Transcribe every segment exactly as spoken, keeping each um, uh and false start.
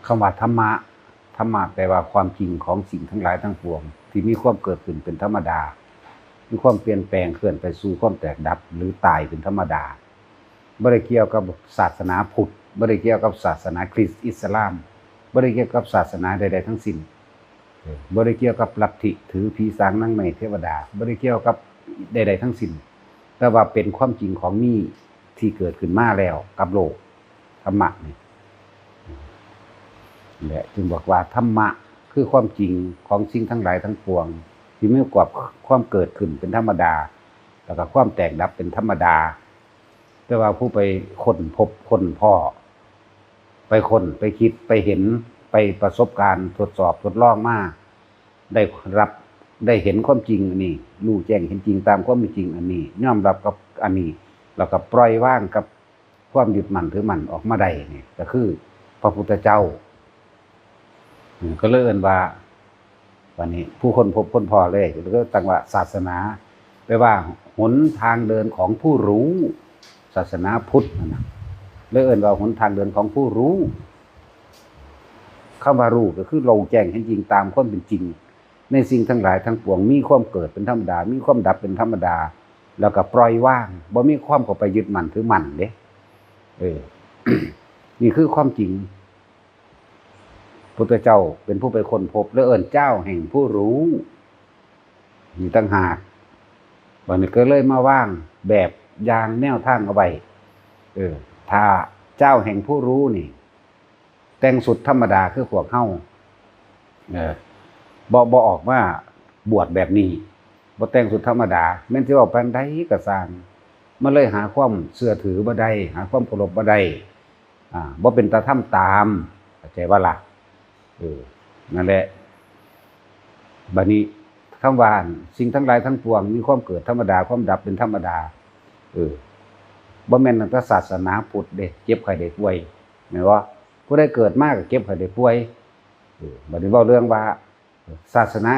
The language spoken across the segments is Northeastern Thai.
คำว่าธรรมะ ธรรมะแปลว่าความจริงของสิ่งทั้งหลายทั้งปวง ที่มีความเกิดขึ้นเป็นธรรมดา มีความเปลี่ยนแปลงเคลื่อนไปสู่ความแตกดับ หรือตายเป็นธรรมดา บ่ได้เกี่ยวกับศาสนาพุทธ บ่ได้เกี่ยวกับศาสนาคริสต์อิสลาม บ่ได้เกี่ยวกับศาสนาใดๆทั้งสิ้น เออ บ่ได้เกี่ยวกับลัทธิถือผีสางนางไม้เทวดา บ่ได้เกี่ยวกับใดๆทั้งสิ้น แต่ว่าเป็นความจริงของมีที่เกิดขึ้นมาแล้วกับโลก ธรรมะนี่แหละ จึงบอกว่าธรรมะคือความจริงของสิ่งทั้งหลายทั้งปวง ที่มีกับความเกิดขึ้นเป็นธรรมดา แล้วก็ความแตกดับเป็นธรรมดา แต่ว่าผู้ไปค้นพบค้นพ้อ ไปค้นไปคิดไปเห็น ไปประสบการณ์ทดสอบทดลองมา ได้รับ ได้เห็นความจริงอันนี้ รู้แจ้งเห็นจริงตามความเป็นจริงอันนี้ ยอมรับกับอันนี้ แล้วก็ปล่อยวางกับความยึดมั่นถือมั่นออกมาได้นี่ ก็คือพระพุทธเจ้า อืม ก็เลยเอิ้นว่า วันนี้ผู้ค้นพบค้นพ้อเลย ก็ตั้งว่าศาสนา แปลว่าหนทางเดินของผู้รู้ ศาสนาพุทธนั่นนะ เลยเอิ้นว่าหนทางเดินของผู้รู้ คำว่ารู้ก็คือรู้แจ้งเห็นจริงตามความเป็นจริง ในสิ่งทั้งหลายทั้งปวง มีความเกิดเป็นธรรมดา มีความดับเป็นธรรมดา แล้วก็ปล่อยวาง บ่มีความเข้าไปยึดมั่นถือมั่นเด้ เออ นี่คือความจริง พุทธเจ้าเป็นผู้ไปค้นพบ และเอิ้นเจ้าแห่งผู้รู้ นี่ต่างหาก บัดนี้ก็เลยมาวางแบบอย่างแนวทางเอาไว้ เออ ถ้าเจ้าแห่งผู้รู้นี่ แต่งชุดธรรมดาคือพวกเฮา เออ บ่ บ่ออกมาบวชแบบนี้ บ่แต่งชุดธรรมดา แม่นสิเว้าปานใดก็ซ่าง มันเลยหาความเชื่อถือบ่ได้ หาความเคารพบ่ได้ อ่า บ่เป็นตาทำตาม เข้าใจบ่ล่ะ เออ นั่นแหละ บัดนี้คำว่าสิ่งทั้งหลายทั้งปวงมีความเกิดธรรมดา ความดับเป็นธรรมดา เออ บ่แม่นตั้งแต่ศาสนาพุทธเด้ เจ็บไข้ได้ป่วย แม่นบ่ ผู้ใดเกิดมาก็เจ็บไข้ได้ป่วย เออ บัดนี้เว้าเรื่องว่า ศาสนา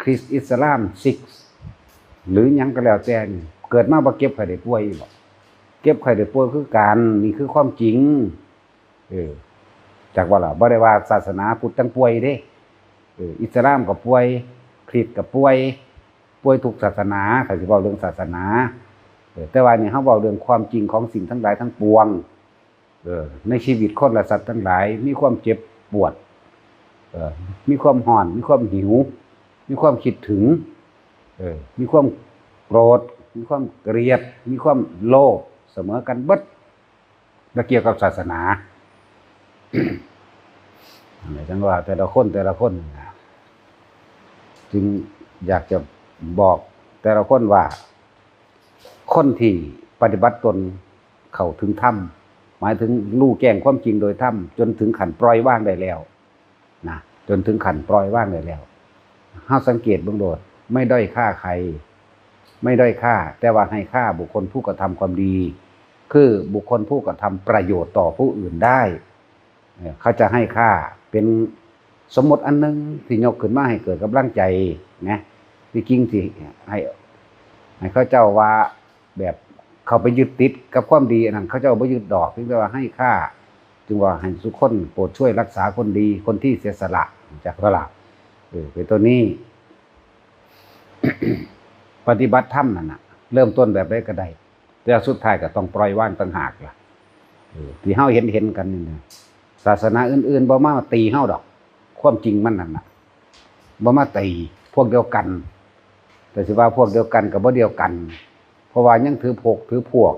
คริสต์อิสลาม ซิก หรือหยังก็แล้วแต่นี่ เกิดมาบ่เจ็บไข้ได้ป่วยบ่ เจ็บไข้ได้ป่วยคือกัน นี่คือความจริง เออ จักว่าล่ะ บ่ได้ว่าศาสนาพุทธจั่งป่วยเด้ เออ อิสลามก็ป่วย คริสต์ก็ป่วย ป่วยทุกศาสนา ถ้าสิเว้าเรื่องศาสนา เออ แต่ว่านี่เฮาเว้าเรื่องความจริงของสิ่งทั้งหลายทั้งปวง เออ ในชีวิตคนและสัตว์ทั้งหลาย มีความเจ็บปวด เออ มีความร้อน มีความหิว มีความคิดถึง เออ มีความโกรธ มีความเกลียด มีความโลภ เสมอกันเบิด บ่เกี่ยวกับศาสนา นั่นแหละ จั่งว่าแต่ละคน แต่ละคนนะ จึงอยากจะบอกแต่ละคนว่า คนที่ปฏิบัติตนเข้าถึงธรรม หมายถึงรู้แจ้งความจริงโดยธรรม จนถึงขั้นปล่อยวางได้แล้วนะ จนถึงขั้นปล่อยวางได้แล้ว เฮาสังเกตเบิ่งโลด ไม่ด้อยค่าใคร ไม่ด้อยค่า แต่ว่าให้ค่าบุคคลผู้กระทำความดี คือบุคคลผู้กระทำประโยชน์ต่อผู้อื่นได้ เอ่อ เขาจะให้ค่าเป็นสมมติอันหนึ่งที่ยกขึ้นมาให้เกิดกำลังใจนะ ที่จริงสิให้ ให้เขาเจ้าว่าแบบเข้าไปยึดติดกับความดีอันนั้น เขาเจ้าบ่ยึดดอก เพียงแต่ว่าให้ค่า จึงว่าให้ทุกคนโปรดช่วยรักษาคนดี คนที่เสียสละ จักว่าล่ะ เออ เป็นต้นนี้ ปฏิบัติธรรมนั่นน่ะ เริ่มต้นแบบใดก็ได้ แต่สุดท้ายก็ต้องปล่อยวางต่างหากล่ะ เออ ที่เฮาเห็นเห็นกันนี่นะ ศาสนาอื่นๆบ่มาตีเฮาดอก ความจริงมันนั่นน่ะ บ่มาตี พวกเดียวกัน แต่สิว่าพวกเดียวกันก็บ่เดียวกัน เพราะว่ายังถือพกถือพวก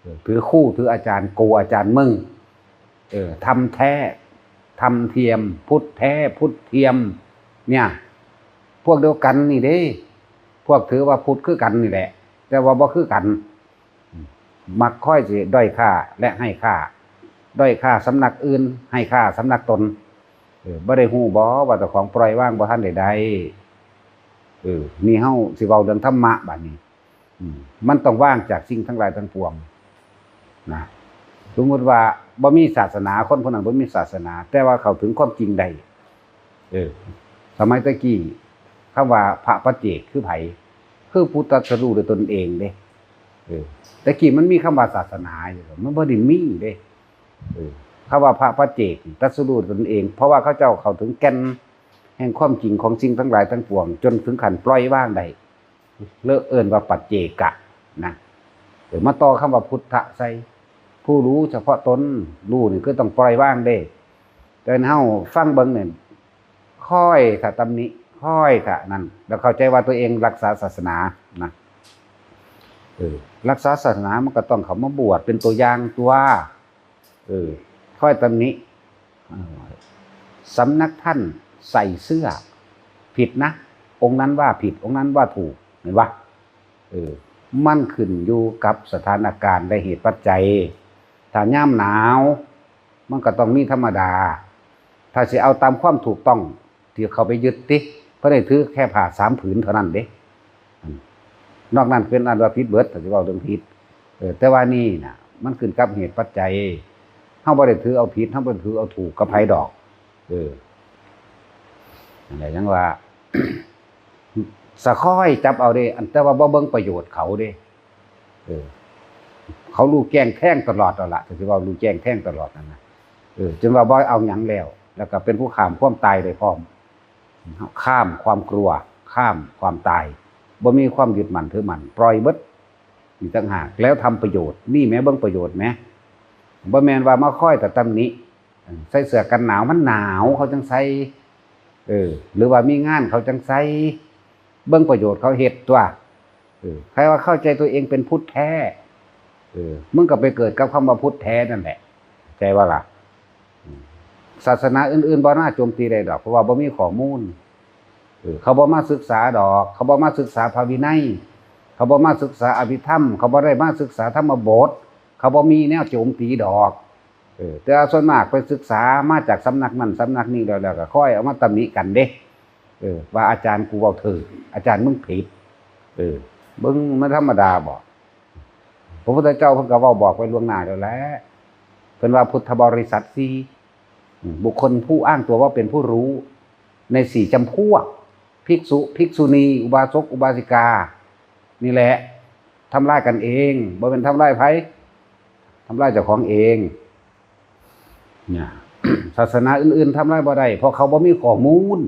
เออ ถือครูถืออาจารย์ กูอาจารย์มึง เออ ธรรมแท้ ธรรมเทียม พุทธแท้ พุทธเทียม เนี่ย พวกเดียวกันนี่เด้ พวกถือว่าพุทธคือกันนี่แหละ แต่ว่าบ่คือกัน มักคอยสิด้อยค่าและให้ค่า ด้อยค่าสำนักอื่น ให้ค่าสำนักตน เออ บ่ได้ฮู้บ่ว่าเจ้าของปล่อยวางบ่ทันได้ได้ เออ นี่เฮาสิเว้าเรื่องธรรมะบัดนี้ อืม มันต้องวางจากสิ่งทั้งหลายทั้งปวงนะ สมมุติว่าบ่มีศาสนา คนผู้นั้นบ่มีศาสนา แต่ว่าเข้าถึงความจริงได้ เออ สมัยตะกี้คำว่าพระปัจเจกคือไผ คือผู้ตรัสรู้ด้วยตนเองเด้ เออ ตะกี้มันมีคำว่าศาสนาอยู่ มันบ่ได้มีเด้ เออ คำว่าพระปัจเจกตรัสรู้ตนเอง เพราะว่าเขาเจ้าเข้าถึงแก่นแห่งความจริงของสิ่งทั้งหลายทั้งปวง จนถึงขั้นปล่อยวางได้ เลยเอิ้นว่าปัจเจกะนะ เออ มาต่อคำว่าพุทธะใส่ ผู้รู้เฉพาะตน รู้นี่คือต้องปล่อยวางเด้ แต่เฮาฟังเบิ่งเนี่ย ค่อยถ้าตำหนิ ค่อยถ้านั่น แล้วเข้าใจว่าตัวเองรักษาศาสนานะ เออ รักษาศาสนามันก็ต้องเข้ามาบวชเป็นตัวอย่างตัว เออ ค่อยตำหนิ เออ สำนักท่านใส่เสื้อผิดนะ องค์นั้นว่าผิด องค์นั้นว่าถูก เห็นปะ เออ มันขึ้นอยู่กับสถานการณ์และเหตุปัจจัย ถ้ายามหนาว มันก็ต้องมีธรรมดา ถ้าสิเอาตามความถูกต้องที่เขาไปยึดติ เพิ่นได้ถือแค่ผ้าสามผืนเท่านั้นเด้ อืม นอกนั้นเป็นอันว่าผิดเบิด ถ้าสิเว้าเรื่องผิด เออ แต่ว่านี่น่ะ มันขึ้นกับเหตุปัจจัย เฮาบ่ได้ถือเอาผิด เฮาบ่ได้ถือเอาถูกกับไผดอก เออ นั่นแหละยังว่า สะค่อยจับเอาเด้ อันแต่ว่าบ่เบิ่งประโยชน์เขาเด้ เออ เขารู้แจ้งแทงตลอดแล้วล่ะ ก็สิว่ารู้แจ้งแทงตลอดนั่นนะ เออ จนว่าบ่เอาหยังแล้ว แล้วก็เป็นผู้ข้ามความตายได้พร้อม ข้ามความกลัว ข้ามความตาย บ่มีความยึดมั่นถือมั่น ปล่อยเบิด อีกต่างหาก แล้วทำประโยชน์ นี่แหม เบิ่งประโยชน์แหม บ่แม่นว่ามาคอยแต่ตำหนิ ใส่เสื้อกันหนาว มันหนาว เขาจังใส่ เออ หรือว่ามีงาน เขาจังใส่ เบิ่งประโยชน์เขาเฮ็ดตัว เออ ใครว่าเข้าใจตัวเองเป็นพุทธแท้ เออ มึงก็ไปเกิดกับคำว่าพุทธแท้นั่นแหละ ใจว่าล่ะ อืม ศาสนาอื่นๆ บ่น่าโจมตีได้ดอก เพราะว่าบ่มีข้อมูล เออ เขาบ่มาศึกษาดอก เขาบ่มาศึกษาพระวินัย เขาบ่มาศึกษาอภิธรรม เขาบ่ได้มาศึกษาธรรมบท เขาบ่มีแนวโจมตีดอก เออ แต่ว่าส่วนมากไปศึกษามาจากสำนักนั้นสำนักนี้แล้ว แล้วก็ค่อยเอามาตำหนิกันเด้ เออ ว่าอาจารย์กูเว้าถูก อาจารย์มึงผิด เออ เบิ่งมันธรรมดาบ่ พระพุทธเจ้าเพิ่นก็เว้าบอกไว้ล่วงหน้าแล้วแหละ เพิ่นว่าพุทธบริษัทสี่ อืม บุคคลผู้อ้างตัวว่าเป็นผู้รู้ในสี่จำพวก ภิกษุ ภิกษุณี อุบาสก อุบาสิกา นี่แหละ ทำลายกันเอง บ่แม่นทำลายไผ ทำลายเจ้าของเอง เนี่ย ศาสนาอื่นๆ ทำลายบ่ได้ เพราะเขาบ่มีข้อมูล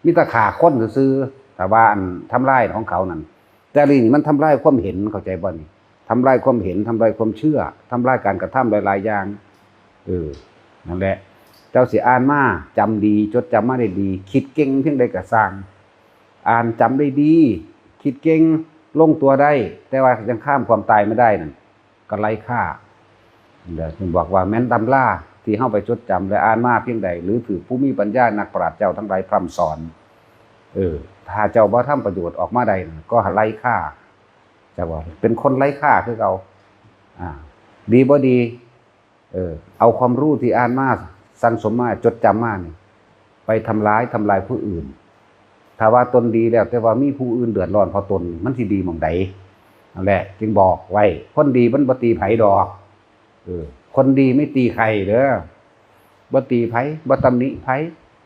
มีแต่ฆ่าคนซื่อๆ แต่ว่าอันทำลายของเขานั่น แต่อันนี้มันทำลายความเห็น เข้าใจบ่นี่ ทำลายความเห็น ทำลายความเชื่อ ทำลายการกระทำหลายๆ อย่าง เออ นั่นแหละ เจ้าสิอ่านมา จำดี จดจำมาได้ดี คิดเก่งเพียงใดก็ซ่าง อ่านจำได้ดี คิดเก่ง ลงตัวได้ แต่ว่ายังข้ามความตายไม่ได้นั่น ก็ไร้ค่า เดี๋ยวผมบอกว่าแม้นตำราที่เฮาไปจดจำและอ่านมาเพียงใด หรือถือผู้มีปัญญานักปราชญ์เจ้าทั้งหลายพร่ำสอน เออ ถ้าเจ้าบ่ทำประโยชน์ออกมาได้นั่น ก็ไร้ค่า จะว่าเป็นคนไร้ค่าคือเก่า อ่า ดีบ่ดี เออ เอาความรู้ที่อ่านมา สั่งสมมา จดจำมานี่ ไปทำร้าย ทำลายผู้อื่น ถ้าว่าตนดีแล้ว แต่ว่ามีผู้อื่นเดือดร้อนเพราะตน มันสิดีหม่องใด นั่นแหละ จึงบอกไว้ คนดีมันบ่ตีไผดอก เออ คนดีไม่ตีใครเด้อ บ่ตีไผ บ่ตำหนิไผ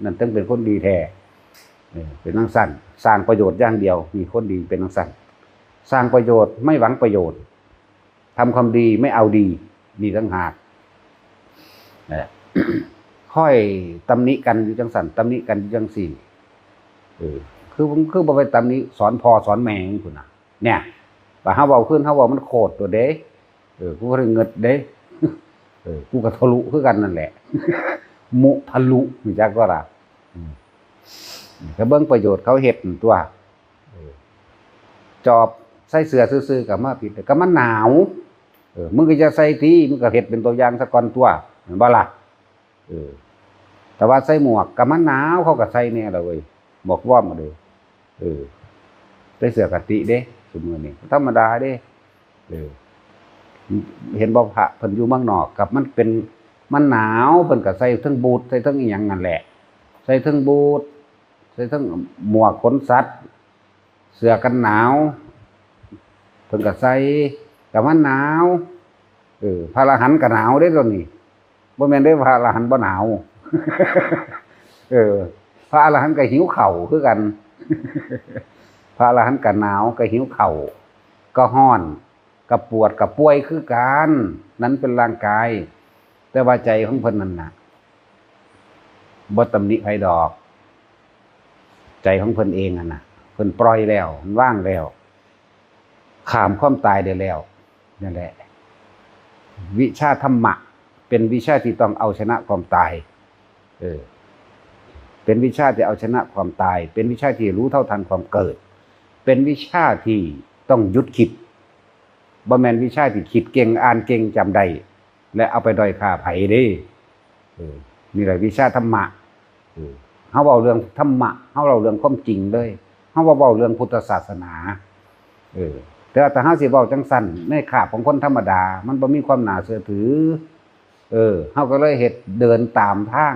นั่นต้องเป็นคนดีแท้ เออ เป็นจั่งซั้น สร้างประโยชน์อย่างเดียว มีคนดีเป็นจั่งซั้น สร้างประโยชน์ ไม่หวังประโยชน์ ทำความดีไม่เอาดี มีต่างหาก นั่นแหละ ค่อยตำหนิกันอยู่จั่งซั้น ตำหนิกันอยู่จั่งซี้ เออ คือ คือบ่ไปตำหนิสอนพ่อสอนแม่จั่งซี้พุ้นน่ะ เนี่ย ว่าเฮาเว้าคืน เฮาเว้ามันโคตรตัวเด้ เออ กูบ่ได้เงิดเด้ เออ กูก็ทะลุคือกันนั่นแหละ มุทะลุ รู้จักบ่ล่ะ อืม ก็เบิ่งประโยชน์เขาเฮ็ดนั่นตั๊ว เออ จอบใส่เสื้อซื่อๆ ก็มาผิด ก็มันหนาว เออ มึงก็จะใส่ติ มึงก็เฮ็ดเป็นตัวอย่างซะก่อนตั๊ว แม่นบ่ล่ะ เออ แต่ว่าใส่หมวก ก็มันหนาว เขาก็ใส่แน่ล่ะเว้ย หมวกวอร์มมาเลย เออ ใส่เสื้อก็ติเด้ ซุมื้อนี้ ธรรมดาเด้ เออ เห็นบ่ พระเพิ่นอยู่เมืองนอก กับมันเป็น มันหนาว เพิ่นก็ใส่เทิงบูท ใส่เทิงอิหยังนั่นแหละ ใส่เทิงบูท ใส่เทิงหมวกขนสัตว์ เสื้อกันหนาว เพิ่นก็ใส่ ก็มันหนาว เออ พระอรหันต์ก็หนาวเด้ตอนนี้ บ่แม่นเด้ พระอรหันต์บ่หนาว เออ พระอรหันต์ก็หิวข้าวคือกัน พระอรหันต์ก็หนาว ก็หิวข้าว ก็ร้อน ก็ปวด ก็ป่วยคือกัน นั้นเป็นร่างกาย แต่ว่าใจของเพิ่นนั่นน่ะ บ่ตำหนิไผดอก ใจของเพิ่นเองหั่นน่ะ เพิ่นปล่อยแล้ว เพิ่นวางแล้ว ข้ามความตายได้แล้ว นั่นแหละ วิชาธรรมะ เป็นวิชาที่ต้องเอาชนะความตาย เออ เป็นวิชาที่เอาชนะความตาย เป็นวิชาที่รู้เท่าทันความเกิด เป็นวิชาที่ต้องหยุดคิด บ่แม่นวิชาที่คิดเก่ง อ่านเก่ง จำได้ และเอาไปด้อยค่าไผเด้ เออ นี่แหละวิชาธรรมะ เออ เฮาเว้าเรื่องธรรมะ เฮาเว้าเรื่องความจริงเลย เฮาบ่เว้าเรื่องพุทธศาสนา เออ แต่ว่าถ้าเฮาสิเว้าจั่งซั้น ในคาบของคนธรรมดา มันบ่มีความน่าเชื่อถือ เออ เฮาก็เลยเฮ็ด เดินตามทาง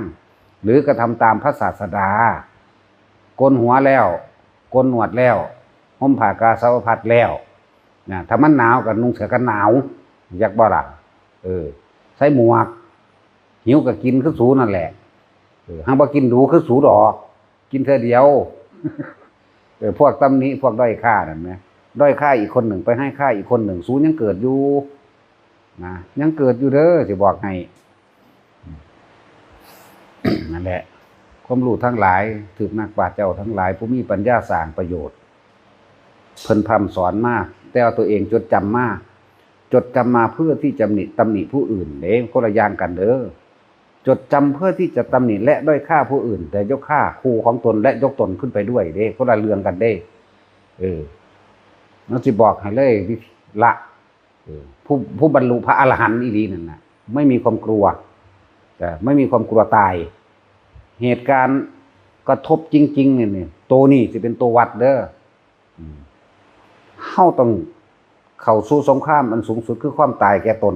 หรือกระทำตามพระศาสดา โกนหัวแล้ว โกนหนวดแล้ว ห่มผ้ากาสาวพัสตร์แล้ว นะ ถ้ามันหนาวก็นุ่งเสื้อกันหนาว จักบ่ล่ะ เออ ใส่หมวก หิวก็กินคือสูนั่นแหละ เออ หากบ่กินดูคือสูดอก กินเทื่อเดียว เออ พวกตำหนิ พวกด้อยค่านั่นนะ ด้อยค่าอีกคนหนึ่ง ไปให้ค่าอีกคนหนึ่ง สูยังเกิดอยู่ นะ ยังเกิดอยู่เด้อ สิบอกให้ นั่นแหละ ความรู้ทั้งหลาย ถืกนักปราชญ์เจ้าทั้งหลาย ผู้มีปัญญาสร้างประโยชน์ เพิ่นพร่ำสอนมา แต่ว่าตัวเองจดจำมา จดจำมาเพื่อที่จะตำหนิ ตำหนิผู้อื่นเด้ คนละอย่างกันเด้อ จดจำเพื่อที่จะตำหนิและด้อยค่าผู้อื่น แต่ยกค่าครูของตนและยกตนขึ้นไปด้วยเด้ คนละเรื่องกันเด้ เออ มันสิบอกให้เลย วิธีละ เออ ผู้ ผู้บรรลุพระอรหันต์อีหลีนั่นน่ะ ไม่มีความกลัว แต่ไม่มีความกลัวตาย เหตุการณ์กระทบจริงๆ นี่ นี่ ตัวนี้สิเป็นตัววัดเด้อ อืม เฮาต้องเข้าสู่สงครามอันสูงสุดคือความตายแก่ตน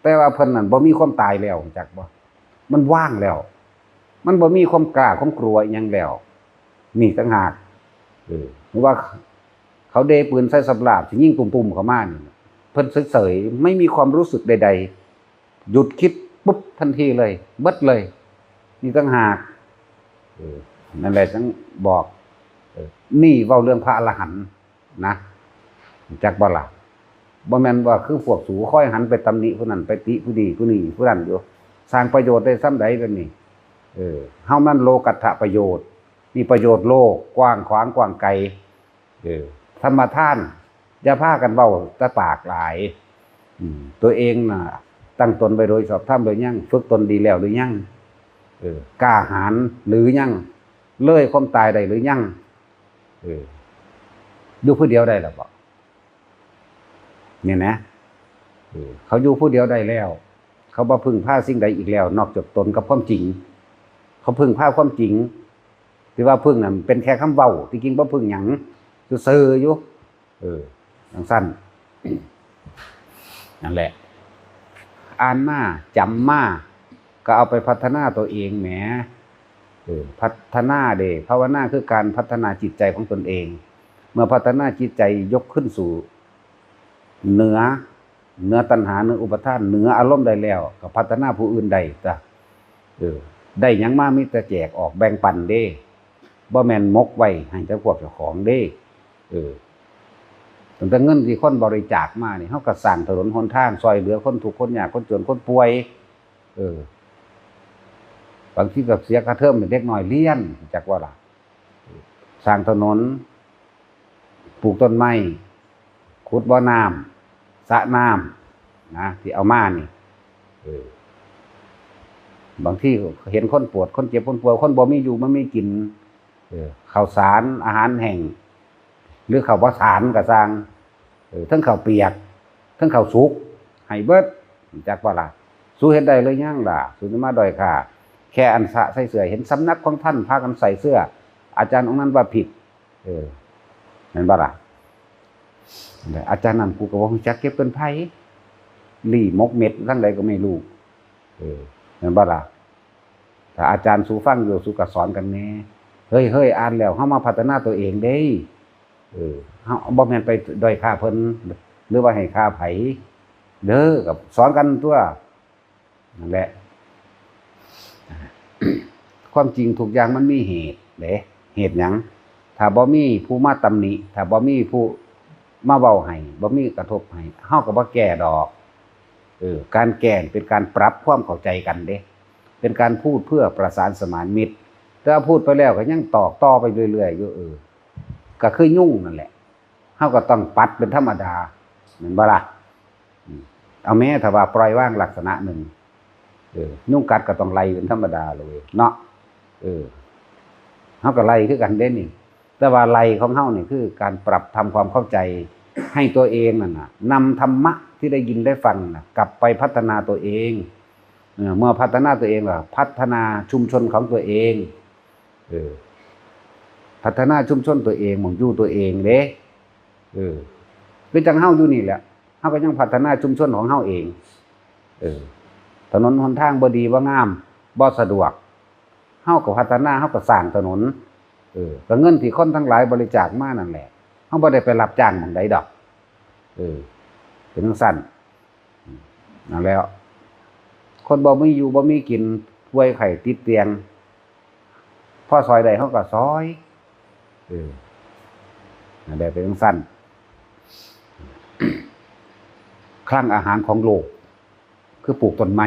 แต่ว่าเพิ่นนั่นบ่มีความตายแล้ว จักบ่ มันว่างแล้ว มันบ่มีความกล้าความกลัวอิหยังแล้ว นี่ต่างหาก เออ หรือว่าเขาเดปืนใส่สำราบสิยิงตุ่มๆ เข้ามานี่ เพิ่นเฉยๆ ไม่มีความรู้สึกใดๆ หยุดคิดปุ๊บทันทีเลย เบิดเลย นี่ต่างหาก เออ นั่นแหละจั่งบอก เออ นี่เว้าเรื่องพระอรหันต์นะ จักบ่ล่ะ บ่แม่นว่าคือพวกสูคอยหันไปตำหนิผู้นั้น ไปติผู้นี้ ผู้นี้ ผู้นั้นอยู่ สร้างประโยชน์ได้ส่ำใดกันนี่ เออ เฮามันโลกัตถประโยชน์ มีประโยชน์โลก กว้างขวางกว้างไกล เออ ธรรมทาน อย่าพากันเว้าแต่ปากหลาย อืม ตัวเองน่ะ ตั้งตนไว้โดยชอบธรรมหรือยัง ฝึกตนดีแล้วหรือยัง เออ กล้าหาญหรือยัง เลยความตายได้หรือยัง เออ อยู่ผู้เดียวได้แล้วบ่ เนี่ยนะ เออ เขาอยู่ผู้เดียวได้แล้ว เขาบ่พึ่งพาสิ่งใดอีกแล้ว นอกจากตนกับความจริง เขาพึ่งพาความจริง ที่ว่าพึ่งนั่นเป็นแค่คำเว้า ที่จริงบ่พึ่งหยัง ซื่อๆ อยู่ เออ จั่งซั้น นั่นแหละ อ่านมา จำมา ก็เอาไปพัฒนาตัวเองแหม เออ พัฒนาเด้ ภาวนาคือการพัฒนาจิตใจของตนเอง เมื่อพัฒนาจิตใจยกขึ้นสู่ เหนือ เหนือตัณหา เหนืออุปาทาน เหนืออารมณ์ได้แล้ว ก็พัฒนาผู้อื่นได้จ้ะ เออ ได้หยังมามีแต่แจกออกแบ่งปันเด้ บ่แม่นหมกไว้ให้แต่พวกเจ้าของเด้ เออ ตั้งแต่เงินที่คนบริจาคมานี่ เฮาก็สร้างถนนหนทาง ซ่อยเหลือคนทุกข์คนยาก คนจนคนป่วย เออ บางทีก็เสียค่าเทอมให้เด็กน้อยเรียน จักว่าล่ะ สร้างถนน ปลูกต้นไม้ ขุดบ่อน้ำ สระน้ำ นะ ที่เอามานี่ เออ บางทีเห็นคนปวด คนเจ็บ คนป่วย คนบ่มีอยู่บ่มีกิน เออ ข้าวสาร อาหารแห้ง หรือข้าวบ่สารก็ซ่าง เออ ทั้งข้าวเปียก ทั้งข้าวสุก ให้เบิด จักว่าล่ะ สูเฮ็ดได้หรือยังล่ะ สูจะมาด้อยค่า แค่อันสะใส่เสื้อ เห็นสำนักของท่านพากันใส่เสื้อ อาจารย์องค์นั้นว่าผิด เออ แม่นบ่ล่ะ อาจารย์นั่นกูก็บ่รู้จักเก็บเป็นไผ หลีหมกเม็ดทางใดก็ไม่รู้ เออ แม่นบ่ล่ะ ถ้าอาจารย์สูฟังอยู่ สูก็สอนกันแหน่ เฮ้ย เฮ้ย อ่านแล้วเฮามาพัฒนาตัวเองเด้ เออ เฮาบ่แม่นไปด้อยค่าเพิ่น หรือว่าให้ค่าไผ เด้อ ก็สอนกันตั๊ว นั่นแหละ ความจริงทุกอย่างมันมีเหตุเด้ เหตุหยัง ถ้าบ่มีผู้มาตำหนิ ถ้าบ่มีผู้มาเว้าให้ บ่มีกระทบให้ เฮาก็บ่แก้ดอก เออ การแก้เป็นการปรับความเข้าใจกันเด้ เป็นการพูดเพื่อประสานสมานมิตร แต่ว่าพูดไปแล้วก็ยังตอกต่อไปเรื่อยๆอยู่ เออ ก็คือยุงนั่นแหละ เฮาก็ต้องปัดเป็นธรรมดา แม่นบ่ล่ะ? อืม เอาแม้ถ้าว่าปล่อยวางลักษณะหนึ่ง เออ ยุงกัดก็ต้องไล่เป็นธรรมดาเลยเนาะ เออ เฮาก็ไล่คือกันเด้นี่ แต่ว่าไล่ของเฮานี่คือการปรับทำความเข้าใจให้ตัวเองนั่นน่ะ นำธรรมะที่ได้ยินได้ฟังน่ะ กลับไปพัฒนาตัวเอง เออ เมื่อพัฒนาตัวเองล่ะ พัฒนาชุมชนของตัวเอง เออ พัฒนาชุมชนตัวเอง หม่องอยู่ตัวเองเด้ เออ คือจั่งเฮาอยู่นี่แหละ เฮาก็ยังพัฒนาชุมชนของเฮาเอง เออ ถนนหนทางบ่ดีบ่งาม บ่สะดวก เฮาก็พัฒนา เฮาก็สร้างถนน เออ ก็เงินที่คนทั้งหลายบริจาคมานั่นแหละ เฮาบ่ได้ไปรับจ้างหม่องใดดอก เออ เป็นจั่งซั้น นั่นแหล้ว คนบ่มีอยู่บ่มีกิน ป่วยไข้ติดเตียง พอซ่อยได้เฮาก็ซ่อย เออ นั่นแหละ เป็นจั่งซั้น คลังอาหารของโลก คือปลูกต้นไม้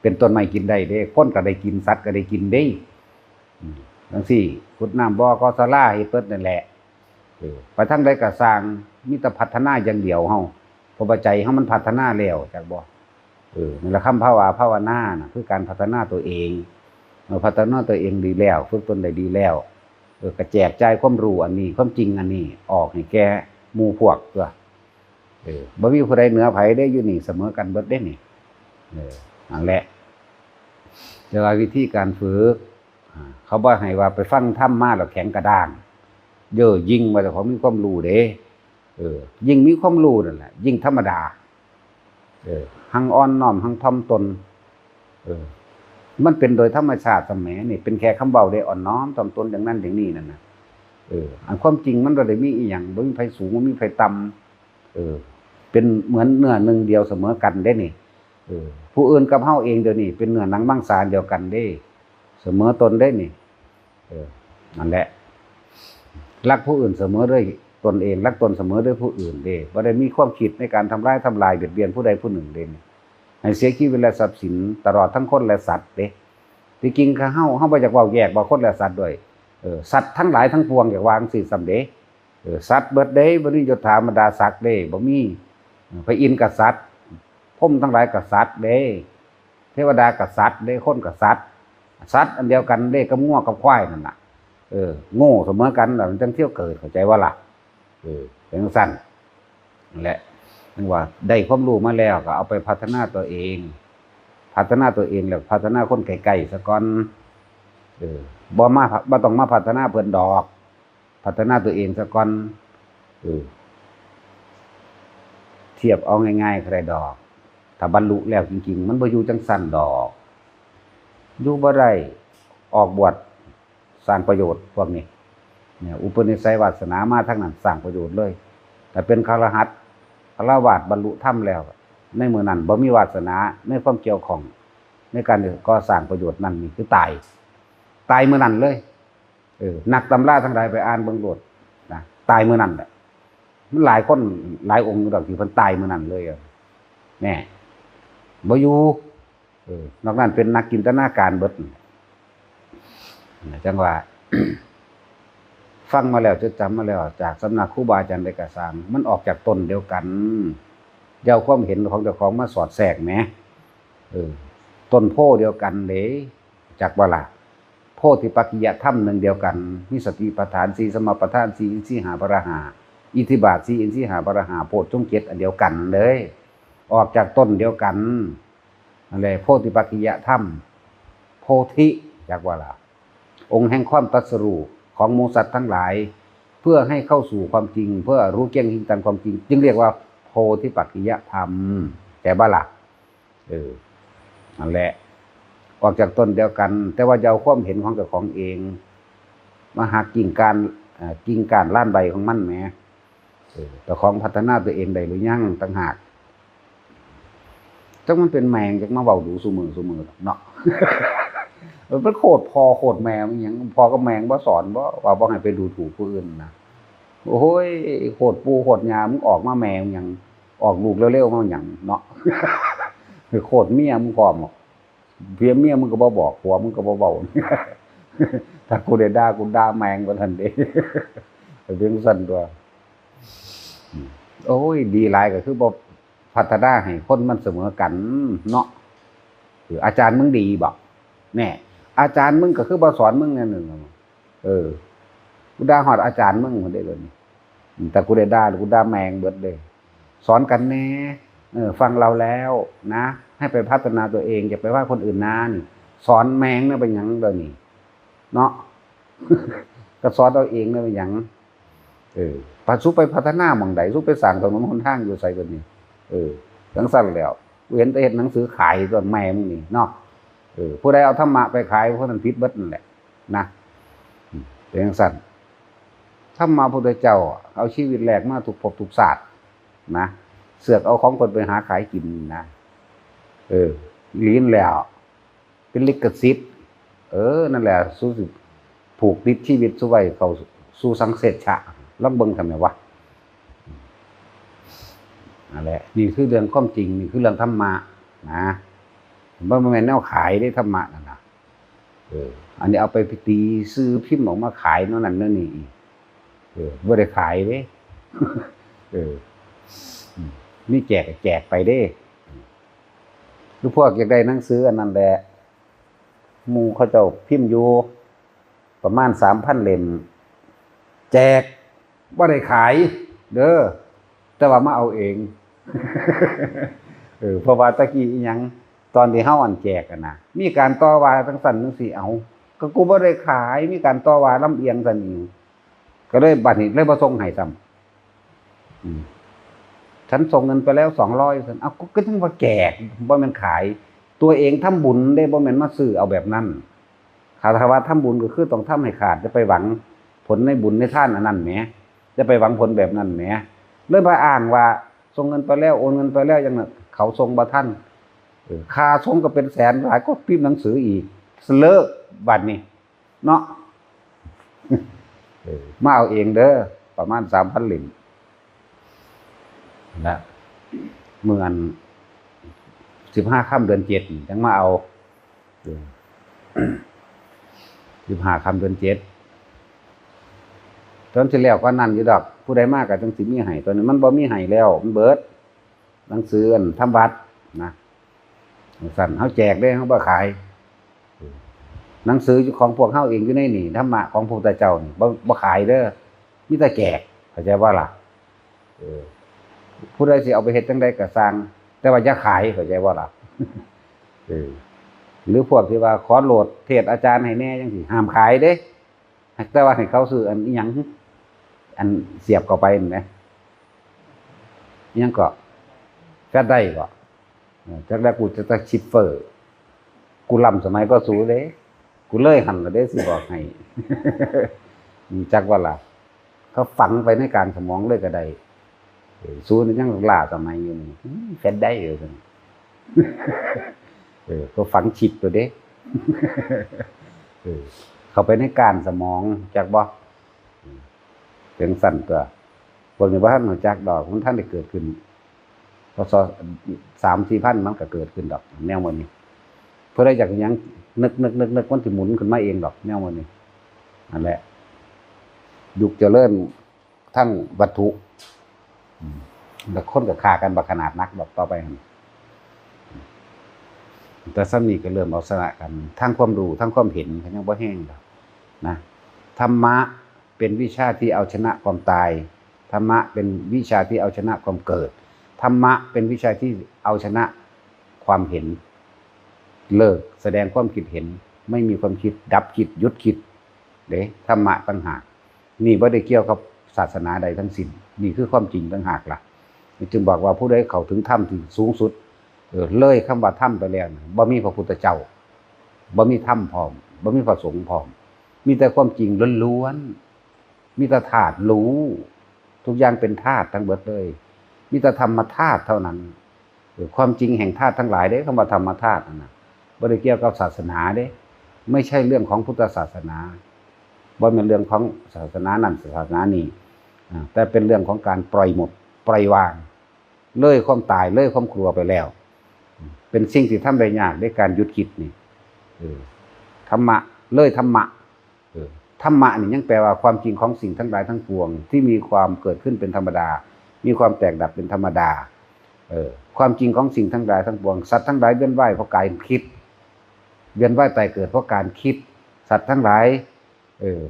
เป็นต้นไม้กินได้เด้ คนก็ได้กิน สัตว์ก็ได้กินเด้ อืม จั่งซี้ ขุดน้ำบ่อก่อศาลา เฮ็ดเบิดนั่นแหละ เออ ไปทางใดก็ซ่าง มีแต่พัฒนาอย่างเดียวเฮา เพราะว่าใจเฮามันพัฒนาแล้ว จักบ่? เออ นั่นแหละ คำภาวา ภาวนาน่ะ คือการพัฒนาตัวเอง เมื่อพัฒนาตัวเองดีแล้ว ฝึกตนได้ดีแล้ว เออ ก็แจกจ่ายความรู้อันนี้ ความจริงอันนี้ ออกให้แก่หมู่พวกตั่ว เออ บ่มีผู้ใดเหนือไผเด้ อยู่นี่เสมอกันเบิดเด้นี่ เออ นั่นแหละ แต่ว่าวิธีการฝึก อ่า เขาบ่ให้ว่าไปฟังธรรมมาแล้วแข็งกระด้าง เย่อหยิ่งว่าเจ้าของมีความรู้เด้ เออ ยิ่งมีความรู้นั่นแหละ ยิ่งธรรมดา เออ หั่งอ่อนน้อม หั่งถ่อมตน เออ มันเป็นโดยธรรมชาติสมัยนี่ เป็นแค่คำเว้าเด้ อ่อนน้อมถ่อมตนอย่างนั้นอย่างนี้นั่นน่ะ เออ อันความจริงมันบ่ได้มีอีหยัง บ่มีไผสูง บ่มีไผต่ำ เออ เป็นเหมือนเนื้อหนึ่งเดียวเสมอกันเด้นี่ เออ ผู้อื่นกับเฮาเองเดี๋ยวนี้เป็นเนื้อหนังมังสาอันเดียวกันเด้ เสมอตนเด้นี่ เออ นั่นแหละ รักผู้อื่นเสมอด้วยตนเอง รักตนเสมอด้วยผู้อื่นเด้ บ่ได้มีความคิดในการทำร้ายทำลายเบียดเบียนผู้ใดผู้หนึ่งเด้ ให้เสียชีวิตและทรัพย์สินตลอดทั้งคนและสัตว์เด้ ที่จริงคือเฮา เฮาบ่อยากเว้าแยกว่าคนและสัตว์ด้วย เออ สัตว์ทั้งหลายทั้งปวง อยากว่าจั่งซี้ซ้ำเด้ เออ สัตว์เบิดเด้ บ่มียศถาบรรดาศักดิ์เด้ บ่มี เออ พระอินทร์ก็สัตว์ พรหมทั้งหลายก็สัตว์เด้ เทวดาก็สัตว์เด้ คนก็สัตว์ สัตว์อันเดียวกันเด้ กับงัวกับควายนั่นน่ะ เออ โง่เสมอกันน่ะ มันจั่งเที่ยวเกิด เข้าใจบ่ล่ะ? เออ เป็นจั่งซั้น นั่นแหละ ถึงว่าได้ความรู้มาแล้วก็เอาไปพัฒนาตัวเอง พัฒนาตัวเองแล้วพัฒนาคนใกล้ๆซะก่อน เออ บ่มา บ่ต้องมาพัฒนาเพิ่นดอก พัฒนาตัวเองซะก่อน เออ เทียบเอาง่ายๆก็ได้ดอก ถ้าบรรลุแล้วจริงๆ มันบ่อยู่จั่งซั้นดอก อยู่บ่ได้ ออกบวช สร้างประโยชน์พวกนี้ เนี่ย อุปนิสัยวาสนามาทางนั้น สร้างประโยชน์เลย แต่เป็นคฤหัสถ์ ฆราวาส บรรลุธรรมแล้ว ในมื้อนั้นบ่มีวาสนาในความเกี่ยวข้อง ในการก่อสร้างประโยชน์นั่นนี่คือตาย ตายมื้อนั้นเลย เออ นักตำราทั้งหลายไปอ่านเบิ่งโลดนะ ตายมื้อนั้นแหละ มันหลายคนหลายองค์อยู่ดอกที่เพิ่นตายมื้อนั้นเลยอะ แน่ บ่อยู่ เออ นอกนั้นเป็นนักจินตนาการเบิด จั่งว่า ฟังมาแล้ว จดจำมาแล้ว จากสำนักครูบาอาจารย์ใดก็ซ่าง มันออกจากต้นเดียวกัน อย่าเอาความเห็นของเจ้าของมาสอดแทรกแหม เออ ต้นโพธิ์เดียวกันเด้ จักบ่ล่ะ โพธิปักขิยธรรมหนึ่งเดียวกัน มีสติปัฏฐานสี่ สัมมาปัฏฐานสี่ อินทรีย์ห้า พละห้า อิทธิบาทสี่ อินทรีย์ห้า พละห้า โพชฌงค์เจ็ดอันเดียวกันเลย ออกจากต้นเดียวกัน นั่นแหละ โพธิปักขิยธรรม โพธิ จักบ่ล่ะ องค์แห่งความตรัสรู้ของหมู่สัตว์ทั้งหลาย เพื่อให้เข้าสู่ความจริง เพื่อรู้แจ้งเห็นตามความจริง จึงเรียกว่าโพธิปักขิยธรรม เข้าใจบ่ล่ะ? เออ นั่นแหละ ออกจากต้นเดียวกัน แต่ว่าอย่าเอาความเห็นของเจ้าของเอง มาหักกิ่งก้าน เอ่อ กิ่งก้านล้านใบของมันแหม เออ เจ้าของพัฒนาตัวเองได้หรือยังต่างหาก จักมันเป็นแมง จักมาเว้าดูซุมื้อซุมื้อเนาะ เออ มันโคตรพ่อโคตรแม่มันหยัง พ่อกับแม่บ่สอนบ่ ว่าบ่ให้ไปดูถูกผู้อื่นนะ โอ้ย โคตรปู่โคตรย่า มึงออกมาแม่มึงหยัง ออกลูกเร็วๆมาหยังเนาะ โคตรเมียมึงพร้อมอะ เพียเมียมึงก็บ่บอก ผัวมึงก็บ่เว้า ถ้ากูได้ด่า กูด่าแม่งว่าซั่นเด้ เป็นจั่งซั่นตั๊ว โอ้ย ดีหลายก็คือบ่พัฒนาให้คนมันเสมอกันเนาะ เออ อาจารย์มึงดีบ่ แน่ อาจารย์มึงก็คือบ่สอนมึงแนวหนึ่ง เออ กูด่าฮอดอาจารย์มึงพู้นเด้ เดี๋ยวนี้ อืม แต่กูได้ด่า กูด่าแม่งเบิดเลย สอนกันแน่ เออ ฟังเราแล้วนะ ให้ไปพัฒนาตัวเอง อย่าไปว่าคนอื่นนะ นี่ สอนแม่งเนี่ยเป็นหยังเดี๋ยวนี้ เนาะ ก็สอนเอาเองเนี่ยเป็นหยัง เออ พาสุไปพัฒนาหม่องใด สุไปสร้างถนนหนทางอยู่ไสเดี๋ยวนี้ เออ จั่งซั่นแล้ว กูเห็นแต่เฮ็ดหนังสือขายตั๊ว แม่มึงนี่เนาะ เออ ผู้ใดเอาธรรมะไปขาย ผู้นั้นผิดเบิดนั่นแหละ นะ อืม เป็นจั่งซั่น ธรรมะพุทธเจ้า เอาชีวิตแลกมาทุกภพทุกชาตินะ เสือกเอาของเพิ่นไปหาขายกินนะ เออ อีหลีนั่นแหล้ว เป็นลิขสิทธิ์ เออ นั่นแหละ สุสิผูกติดชีวิตสุไว้เข้าสู่สังเสชะ ลองเบิ่งทำไมวะ นั่นแหละ นี่คือเรื่องความจริง นี่คือเรื่องธรรมะนะ มันบ่แม่นแนวขายเด้ ธรรมะนั่นน่ะ เออ อันนี้เอาไปตีซื้อพิมพ์ออกมาขายแนวนั้นแนวนี้อีก เออ บ่ได้ขายเด้ เออ อืม มีแจกก็แจกไปเด้ คือพวกอยากได้หนังสืออันนั้นแหละ หมู่เขาเจ้าพิมพ์อยู่ ประมาณสามพันเล่ม แจก บ่ได้ขายเด้อ แต่ว่ามาเอาเอง เออ เพราะว่าตะกี้อิหยัง ตอนที่เฮาอันแจกอะนะ มีการต่อว่าจั่งซั่นจั่งซี้ เอ้า ก็กูบ่ได้ขาย มีการต่อว่าลำเอียงซั่นอีก ก็เลยบัดนี้เลยบ่ส่งให้ซ้ำ อืม ฉันส่งเงินไปแล้วสองร้อย ซั่น เอ้า ก็ ก็จั่งว่าแจก บ่แม่นขาย ตัวเองทำบุญเด้ บ่แม่นมาซื้อเอาแบบนั้น ถ้า ถ้าว่าทำบุญก็คือต้องทำให้ขาด อย่าไปหวังผลในบุญในทานอันนั้นแหม อย่าไปหวังผลแบบนั้นแหม เลยมาอ้างว่าส่งเงินไปแล้ว โอนเงินไปแล้ว อย่างนั้น เขาส่งบ่ทัน เออ ค่าส่งก็เป็นแสน หลายกว่าพิมพ์หนังสืออีก เลิกบัดนี้ เนาะ เออ มาเอาเองเด้อ ประมาณสามพันเล่ม นะ มื้ออัน สิบห้าค่ำเดือนเจ็ดนี่จั่งมาเอา เออ สิบห้าค่ำเดือนเจ็ด ตอนที่แล้วก็นั่นอยู่ดอก ผู้ใดมาก็จั่งสิมีให้ ตอนนี้มันบ่มีให้แล้ว มันเบิด หนังสืออันทำวัดนะ ซั่น เฮาแจกเด้ เฮาบ่ขาย หนังสือของพวกเฮาเองอยู่ในนี่ ธรรมะของพระพุทธเจ้านี่ บ่ บ่ขายเด้อ มีแต่แจก เข้าใจบ่ล่ะ เออ ผู้ใดสิเอาไปเฮ็ดจั่งใดก็ซ่าง แต่ว่าอย่าขาย เข้าใจบ่ล่ะ เออ หรือพวกที่ว่าขอโหลดเทศน์อาจารย์ให้แหน่จั่งซี้ ห้ามขายเด้ แต่ว่าให้เขาซื้ออันอิหยัง อันเสียบเข้าไปนั่นแหม อิหยังก็ แฟลชไดรฟ์บ่ เออ จักแล้วกูจะ จะชิปเฟอร์ กูล้ำสมัยกว่าสูเด้ กูเลยหั้นละเด้ สิบอกให้ รู้จักบ่ล่ะ เขาฝังไปในกลางสมองเลยก็ได้ เออ สูนี่ยังล้าสมัยอยู่นี่ อืม แฟลชไดรฟ์อยู่ซั่น เออ ก็ฝังชิปตัวเด้ เออ เข้าไปในก้านสมอง จักบ่ อืม เป็นซั่นตั๊ว พวกนี้บ่ทันรู้จักดอก มันทันได้เกิดขึ้น พ.ศ. สามสี่พัน มันก็เกิดขึ้นดอก แนวหมู่นี้ เพิ่นได้จากหยัง นึกนึกนึกนึก มันสิหมุนขึ้นมาเองดอก แนวหมู่นี้ นั่นแหละ ยุคเจริญทางวัตถุ อืม แล้วคนก็ฆ่ากันบักขนาดนักดอกต่อไปหั่น แต่ส่ำนี้ก็เริ่มเอาชนะกัน ทั้งความรู้ ทั้งความเห็นก็ยังบ่แฮงดอกนะ ธรรมะเป็นวิชาที่เอาชนะความตาย ธรรมะเป็นวิชาที่เอาชนะความเกิด ธรรมะเป็นวิชาที่เอาชนะความเห็น เลิกแสดงความคิดเห็น ไม่มีความคิด ดับคิด หยุดคิด เด้ ธรรมะต่างหาก นี่บ่ได้เกี่ยวกับศาสนาใดทั้งสิ้น นี่คือความจริงต่างหากล่ะ จึงบอกว่าผู้ใดเข้าถึงธรรมที่สูงสุด เออ เลยคำว่าธรรมไปแล้วนะ บ่มีพระพุทธเจ้า บ่มีธรรมพร้อม บ่มีพระสงฆ์พร้อม มีแต่ความจริงล้วนๆ มีแต่ธาตุรู้ ทุกอย่างเป็นธาตุทั้งเบิดเลย มีแต่ธรรมธาตุเท่านั้น เออ ความจริงแห่งธาตุทั้งหลายเด้ คำว่าธรรมธาตุนั่นน่ะ บ่ได้เกี่ยวกับศาสนาเด้ ไม่ใช่เรื่องของพุทธศาสนา บ่แม่นเรื่องของศาสนานั้นศาสนานี้ อ่า แต่เป็นเรื่องของการปล่อยหมด ปล่อยวาง เลยความตาย เลยความกลัวไปแล้ว เป็นสิ่งที่ทำได้ยากในการหยุดคิดนี่ เออ ธรรมะ เลยธรรมะ เออ ธรรมะนี่ยังแปลว่าความจริงของสิ่งทั้งหลายทั้งปวงที่มีความเกิดขึ้นเป็นธรรมดา มีความแตกดับเป็นธรรมดา เออ ความจริงของสิ่งทั้งหลายทั้งปวง สัตว์ทั้งหลายเวียนว่ายเพราะการคิด เวียนว่ายตายเกิดเพราะการคิด สัตว์ทั้งหลาย เออ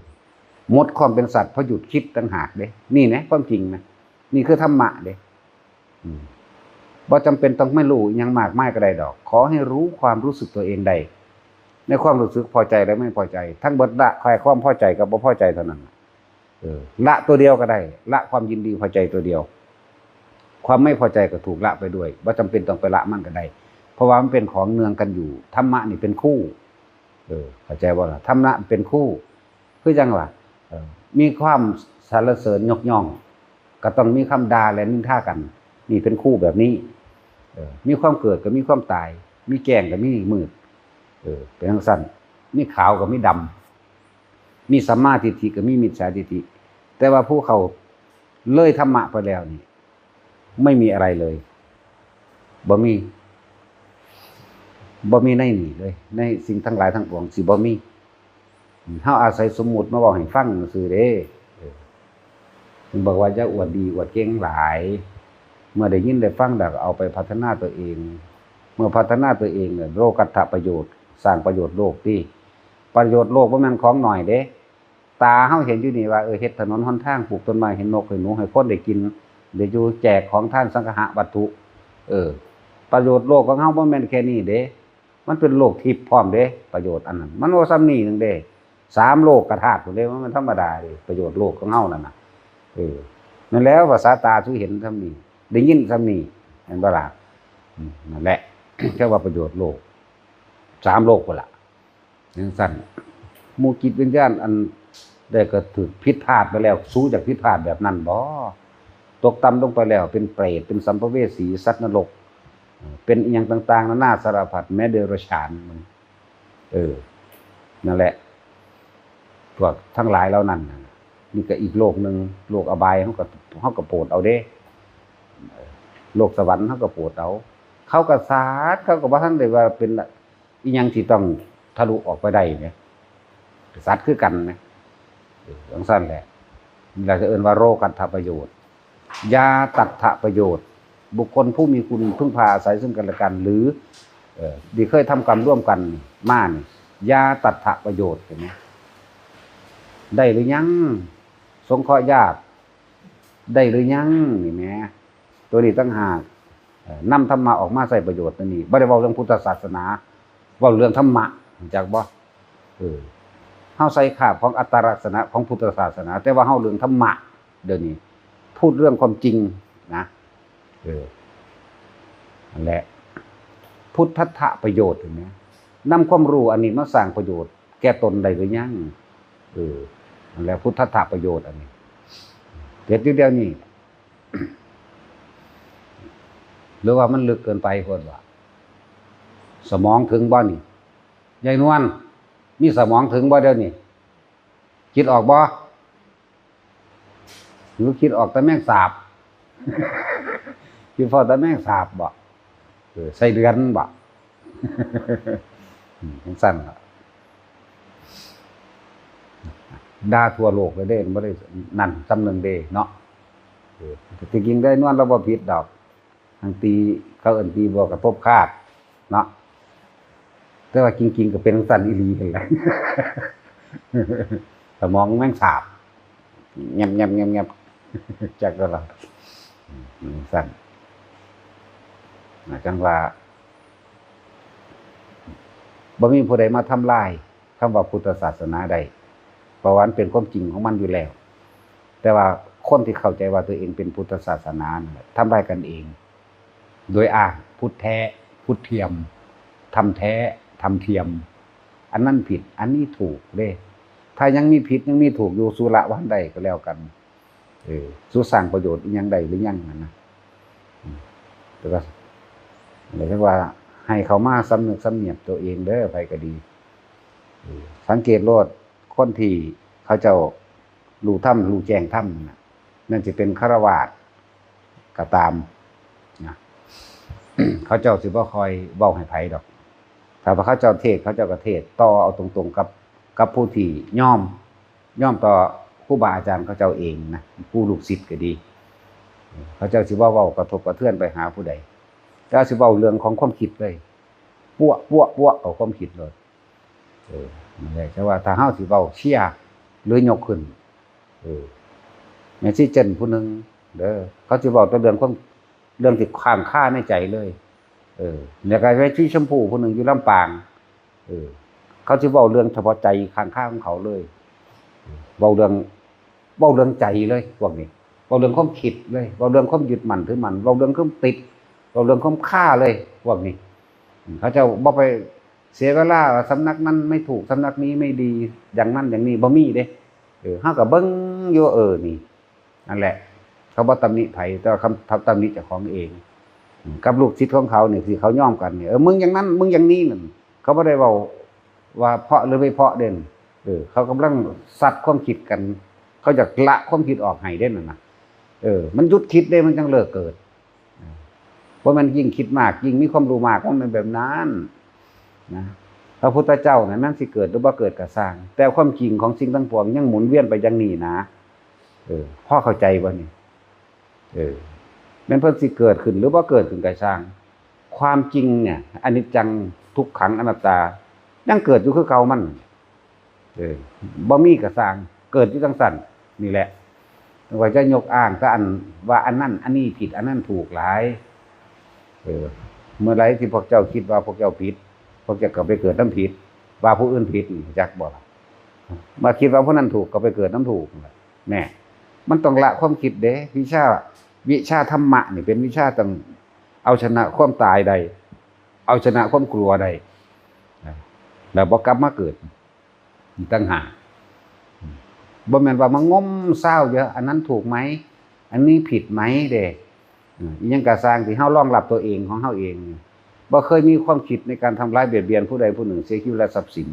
หมดความเป็นสัตว์เพราะหยุดคิดต่างหากเด้ นี่นะความจริงนะ นี่คือธรรมะเด้ อืม บ่จำเป็นต้องไม่รู้อิหยังมากมายก็ได้ดอก ขอให้รู้ความรู้สึกตัวเองได้ ในความรู้สึกพอใจและไม่พอใจ ทั้งเบิดละแค่ความพอใจกับบ่พอใจเท่านั้นน่ะ เออ ละตัวเดียวก็ได้ ละความยินดีพอใจตัวเดียว ความไม่พอใจก็ถูกละไปด้วย บ่จำเป็นต้องไปละมันก็ได้ เพราะว่ามันเป็นของเนืองกันอยู่ ธรรมะนี่เป็นคู่ เออ เข้าใจบ่ล่ะ ธรรมะเป็นคู่ คือจั่งว่า เออ มีความสรรเสริญยกย่อง ก็ต้องมีคำด่าและนินทากัน นี่เป็นคู่แบบนี้ เออ มีความเกิดก็มีความตาย มีแจ้งก็มีมืด เออ เป็นจั่งซั้น มีขาวก็มีดำ มีสัมมาทิฏฐิก็มีมิจฉาทิฏฐิ แต่ว่าผู้เขาเลยธรรมะไปแล้วนี่ ไม่มีอะไรเลย บ่มี บ่มีในนี่เลย ในสิ่งทั้งหลายทั้งปวงสิบ่มี เฮาอาศัยสมมุติมาเว้าให้ฟังซื่อเด้ เออ เพิ่นบอกว่าอย่าอวดดีอวดเก่งหลาย เมื่อได้ยินได้ฟังแล้วก็เอาไปพัฒนาตัวเอง เมื่อพัฒนาตัวเองเนี่ย โลกัตถประโยชน์ สร้างประโยชน์โลกติ ประโยชน์โลกบ่แม่นของน้อยเด้ ตาเฮาเห็นอยู่นี่ว่า เออ เฮ็ดถนนหนทาง ปลูกต้นไม้ให้นกให้หนูให้คนได้กิน ได้อยู่แจกของทานสังฆะวัตถุ เออ ประโยชน์โลกของเฮาบ่แม่นแค่นี้เด้ มันเป็นโลกทิพย์พร้อมเด้ ประโยชน์อันนั้น มันบ่ส่ำนี้หนึ่งเด้ สามโลกธาตุพู้นเด้ มันธรรมดาเด้ ประโยชน์โลกของเฮานั่นน่ะ เออ นั่นแล้วภาษาตาสูเห็นส่ำนี้ ได้ยินส่ำนี้ เห็นบ่ล่ะ อืม นั่นแหละ เรียกว่าประโยชน์โลก สามโลกพู้นล่ะ จั่งซั้น หมู่จิตวิญญาณอันใดก็ถืกผิดพลาดไปแล้ว สูอยากผิดพลาดแบบนั้นบ่ ตกต่ำลงไปแล้ว เป็นเปรต เป็นสัมภเวสี สัตว์นรก เป็นอิหยังต่างๆ นานาสารพัด แม้เดรัจฉาน มัน เออ นั่นแหละ พวกทั้งหลายเหล่านั้นน่ะ นี่ก็อีกโลกหนึ่ง โลกอบาย เฮาก็ เฮาก็โปรดเอาเด้ โลกสวรรค์ เฮาก็โปรดเอา เขาก็สัตว์ เขาก็บ่ทันได้ว่าเป็น อิหยังที่ต้องทะลุออกไปได้เนี่ย สัตว์คือกันนะ เออ จั่งซั้นแหละ นี่ล่ะเอิ้นว่าโลกัตถประโยชน์ ญาตัตถประโยชน์ บุคคลผู้มีคุณพึ่งพาอาศัยซึ่งกันและกัน หรือ เอ่อ ที่เคยทำกรรมร่วมกันมานี่ ญาตัตถประโยชน์ เห็นไหม ได้หรือยัง สงเคราะห์ยาก ได้หรือยัง นี่แหม ตัวนี้ต่างหาก เอ่อ นำธรรมะออกมาใช้ประโยชน์ตัวนี้ บ่ได้เว้าเรื่องพุทธศาสนา เว้าเรื่องธรรมะ รู้จักบ่ เออ เฮาใส่คราบของอัตตลักษณะของพุทธศาสนา แต่ว่าเฮาเรื่องธรรมะ เดี๋ยวนี้ พูดเรื่องความจริงนะ เออ นั่นแหละ พุทธัตถประโยชน์ เห็นไหม นำความรู้อันนี้มาสร้างประโยชน์แก่ตนได้หรือยัง เออ นั่นแหละ พุทธัตถประโยชน์อันนี้ เฮ็ดอยู่เดี๋ยวนี้ หรือว่ามันลึกเกินไปโพดวะ สมองถึงบ่นี่ ยายนวล มีสมองถึงบ่เดี๋ยวนี้ คิดออกบ่ หรือคิดออกแต่แมงสาบ คิดพอแต่แมงสาบบ่ เออ ไส้เดือนบ่ อืม จั่งซั้นล่ะ ด่าทั่วโลกเลยเด้ บ่ได้นั่นส่ำหนึ่งเด้เนาะ เออ ที่จริงยายนวลลาวบ่ผิดดอก ทางตี เขาเอิ้นตีบวกกระทบคาดเนาะ แต่ว่าจริงๆ ก็เป็นจั่งซั้นอีหลีนั่นแหละ สมองแมงสาบ แงบๆๆๆ จักก็ล่ะ อืม จั่งซั้น นะ จั่งว่า บ่มีผู้ใดมาทำลายคำว่าพุทธศาสนาได้ เพราะว่ามันเป็นความจริงของมันอยู่แล้ว แต่ว่าคนที่เข้าใจว่าตัวเองเป็นพุทธศาสนานั่นแหละ ทำลายกันเอง โดยอ้างพุทธแท้ พุทธเทียม ธรรมแท้ ธรรมเทียม อันนั้นผิด อันนี้ถูกเด้ ถ้ายังมีผิดยังมีถูกอยู่ สูละบ่ทันได้ก็แล้วกัน เออ สูสร้างประโยชน์อิหยังได้หรือยังนั่นนะ อืม แต่ว่า เรียกว่าให้เขามาสำนึกสำเนียกตัวเองเด้อ ไผก็ดี เออ สังเกตโลด คนที่เขาเจ้ารู้ธรรม รู้แจ้งธรรมนั่นน่ะ นั่นสิเป็นฆราวาสก็ตามนะ เขาเจ้าสิบ่ค่อยเว้าให้ไผดอก ถ้าว่าเขาเจ้าเทศน์ เขาเจ้าก็เทศน์ต่อเอาตรงๆกับ กับผู้ที่ยอม ยอมต่อครูบาอาจารย์เขาเจ้าเองนะ ผู้ลูกศิษย์ก็ดี เขาเจ้าสิบ่เว้ากระทบกระเทือนไปหาผู้ใด แต่สิเว้าเรื่องของความคิดเลย ปั้ว ปั้ว ปั้ว เอาความคิดเลย เออ นั่นแหละ แต่ว่าถ้าเฮาสิเว้าเชียร์หรือยกขึ้น เออ แม่ชีเจนผู้หนึ่งเด้อ เขาสิเว้าแต่เรื่องความ เรื่องที่ค้างคาในใจเลย เออ แล้วก็แม่ชีชมพูผู้หนึ่งอยู่ลำปาง เออ เขาสิเว้าเรื่องเฉพาะใจค้างคาของเขาเลย เว้าเรื่อง เว้าเรื่องใจเลยพวกนี้ เว้าเรื่องความคิดเลย เว้าเรื่องความยึดมั่นถือมั่น เว้าเรื่องความติด เว้าเรื่องความคาเลยพวกนี้ อืม เขาเจ้าบ่ไปเสียเวลาว่าสำนักนั้นไม่ถูก สำนักนี้ไม่ดี อย่างนั้นอย่างนี้ บ่มีเด้ เออ เฮาก็เบิ่งอยู่ เออ นี่ นั่นแหละ เขาบ่ตำหนิไผ แต่ว่าคำ ตำหนิเจ้าของเอง อืม กับลูกศิษย์ของเขานี่ ที่เขายอมกันนี่ เออ มึงอย่างนั้น มึงอย่างนี้นั่น เขาบ่ได้เว้าว่าเพราะหรือไม่เพราะเด้ เออ เขากำลังซัดความคิดกัน เขาอยากละความคิดออกให้เด้นั่นน่ะ เออ มันหยุดคิดเด้ มันจังเลิกเกิด เออ บ่แม่นยิ่งคิดมาก ยิ่งมีความรู้มาก มันเป็นแบบนั้นนะ พระพุทธเจ้าน่ะ มันสิเกิดหรือบ่เกิดก็ซ่าง แต่ความจริงของสิ่งทั้งปวงยังหมุนเวียนไปอย่างนี้นะ เออ พอเข้าใจบ่นี่ เออ แม่นเพิ่นสิเกิดขึ้นหรือบ่เกิดขึ้นก็ซ่าง ความจริงเนี่ย อนิจจัง ทุกขัง อนัตตา ยังเกิดอยู่คือเก่ามัน เออ บ่มีก็ซ่าง เกิดอยู่จังซั่น นี่แหละ ว่าจะยกอ้างแต่อัน ว่าอันนั้นอันนี้ผิด อันนั้นถูกหลาย เออ เมื่อไหร่ที่พวกเจ้าคิดว่าพวกเจ้าผิด พวกเจ้าก็ไปเกิดนำผิด ว่าผู้อื่นผิดนี่ จักบ่ล่ะ มาคิดว่าผู้นั้นถูกก็ไปเกิดนำถูก แน่ มันต้องละความคิดเด้ วิชา วิชาธรรมะนี่เป็นวิชาต้องเอาชนะความตายได้ เอาชนะความกลัวได้ นะ แล้วบ่กลับมาเกิดอีกต่างหาก บ่แม่นว่ามางมซาวอยู่ อันนั้นถูกไหม อันนี้ผิดไหมเด้ อืม อิหยังก็ซ่างที่เฮารองรับตัวเองของเฮาเองนี่ บ่เคยมีความคิดในการทำร้ายเบียดเบียนผู้ใดผู้หนึ่งเสียชีวิตและทรัพย์สิน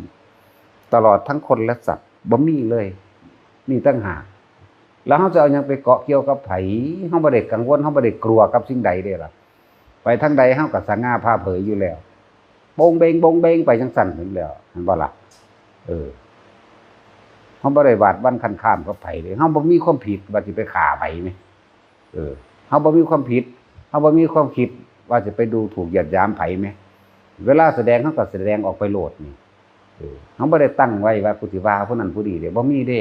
ตลอดทั้งคนและสัตว์ บ่มีเลย นี่ต่างหาก แล้วเฮาจะเอาหยังไปเกาะเกี่ยวกับไผ เฮาบ่ได้กังวล เฮาบ่ได้กลัวกับสิ่งใดเด้ล่ะ ไปทางใดเฮาก็สง่าผ่าเผยอยู่แล้ว โบงเบง โบงเบงไปจังซั่นนั่นแหล้ว เห็นบ่ล่ะ เออ เฮาบ่ได้หวาดหวั่นคันคามกับไผเลย เฮาบ่มีความผิดว่าสิไปฆ่าไผแหม เออ เฮาบ่มีความผิด เฮาบ่มีความคิดว่าสิไปดูถูกเหยียดหยามไผแหม เวลาแสดงเฮาก็แสดงออกไปโลดนี่ เออ เฮาบ่ได้ตั้งไว้ว่ากูสิว่าผู้นั้นผู้นี้เด้ บ่มีเด้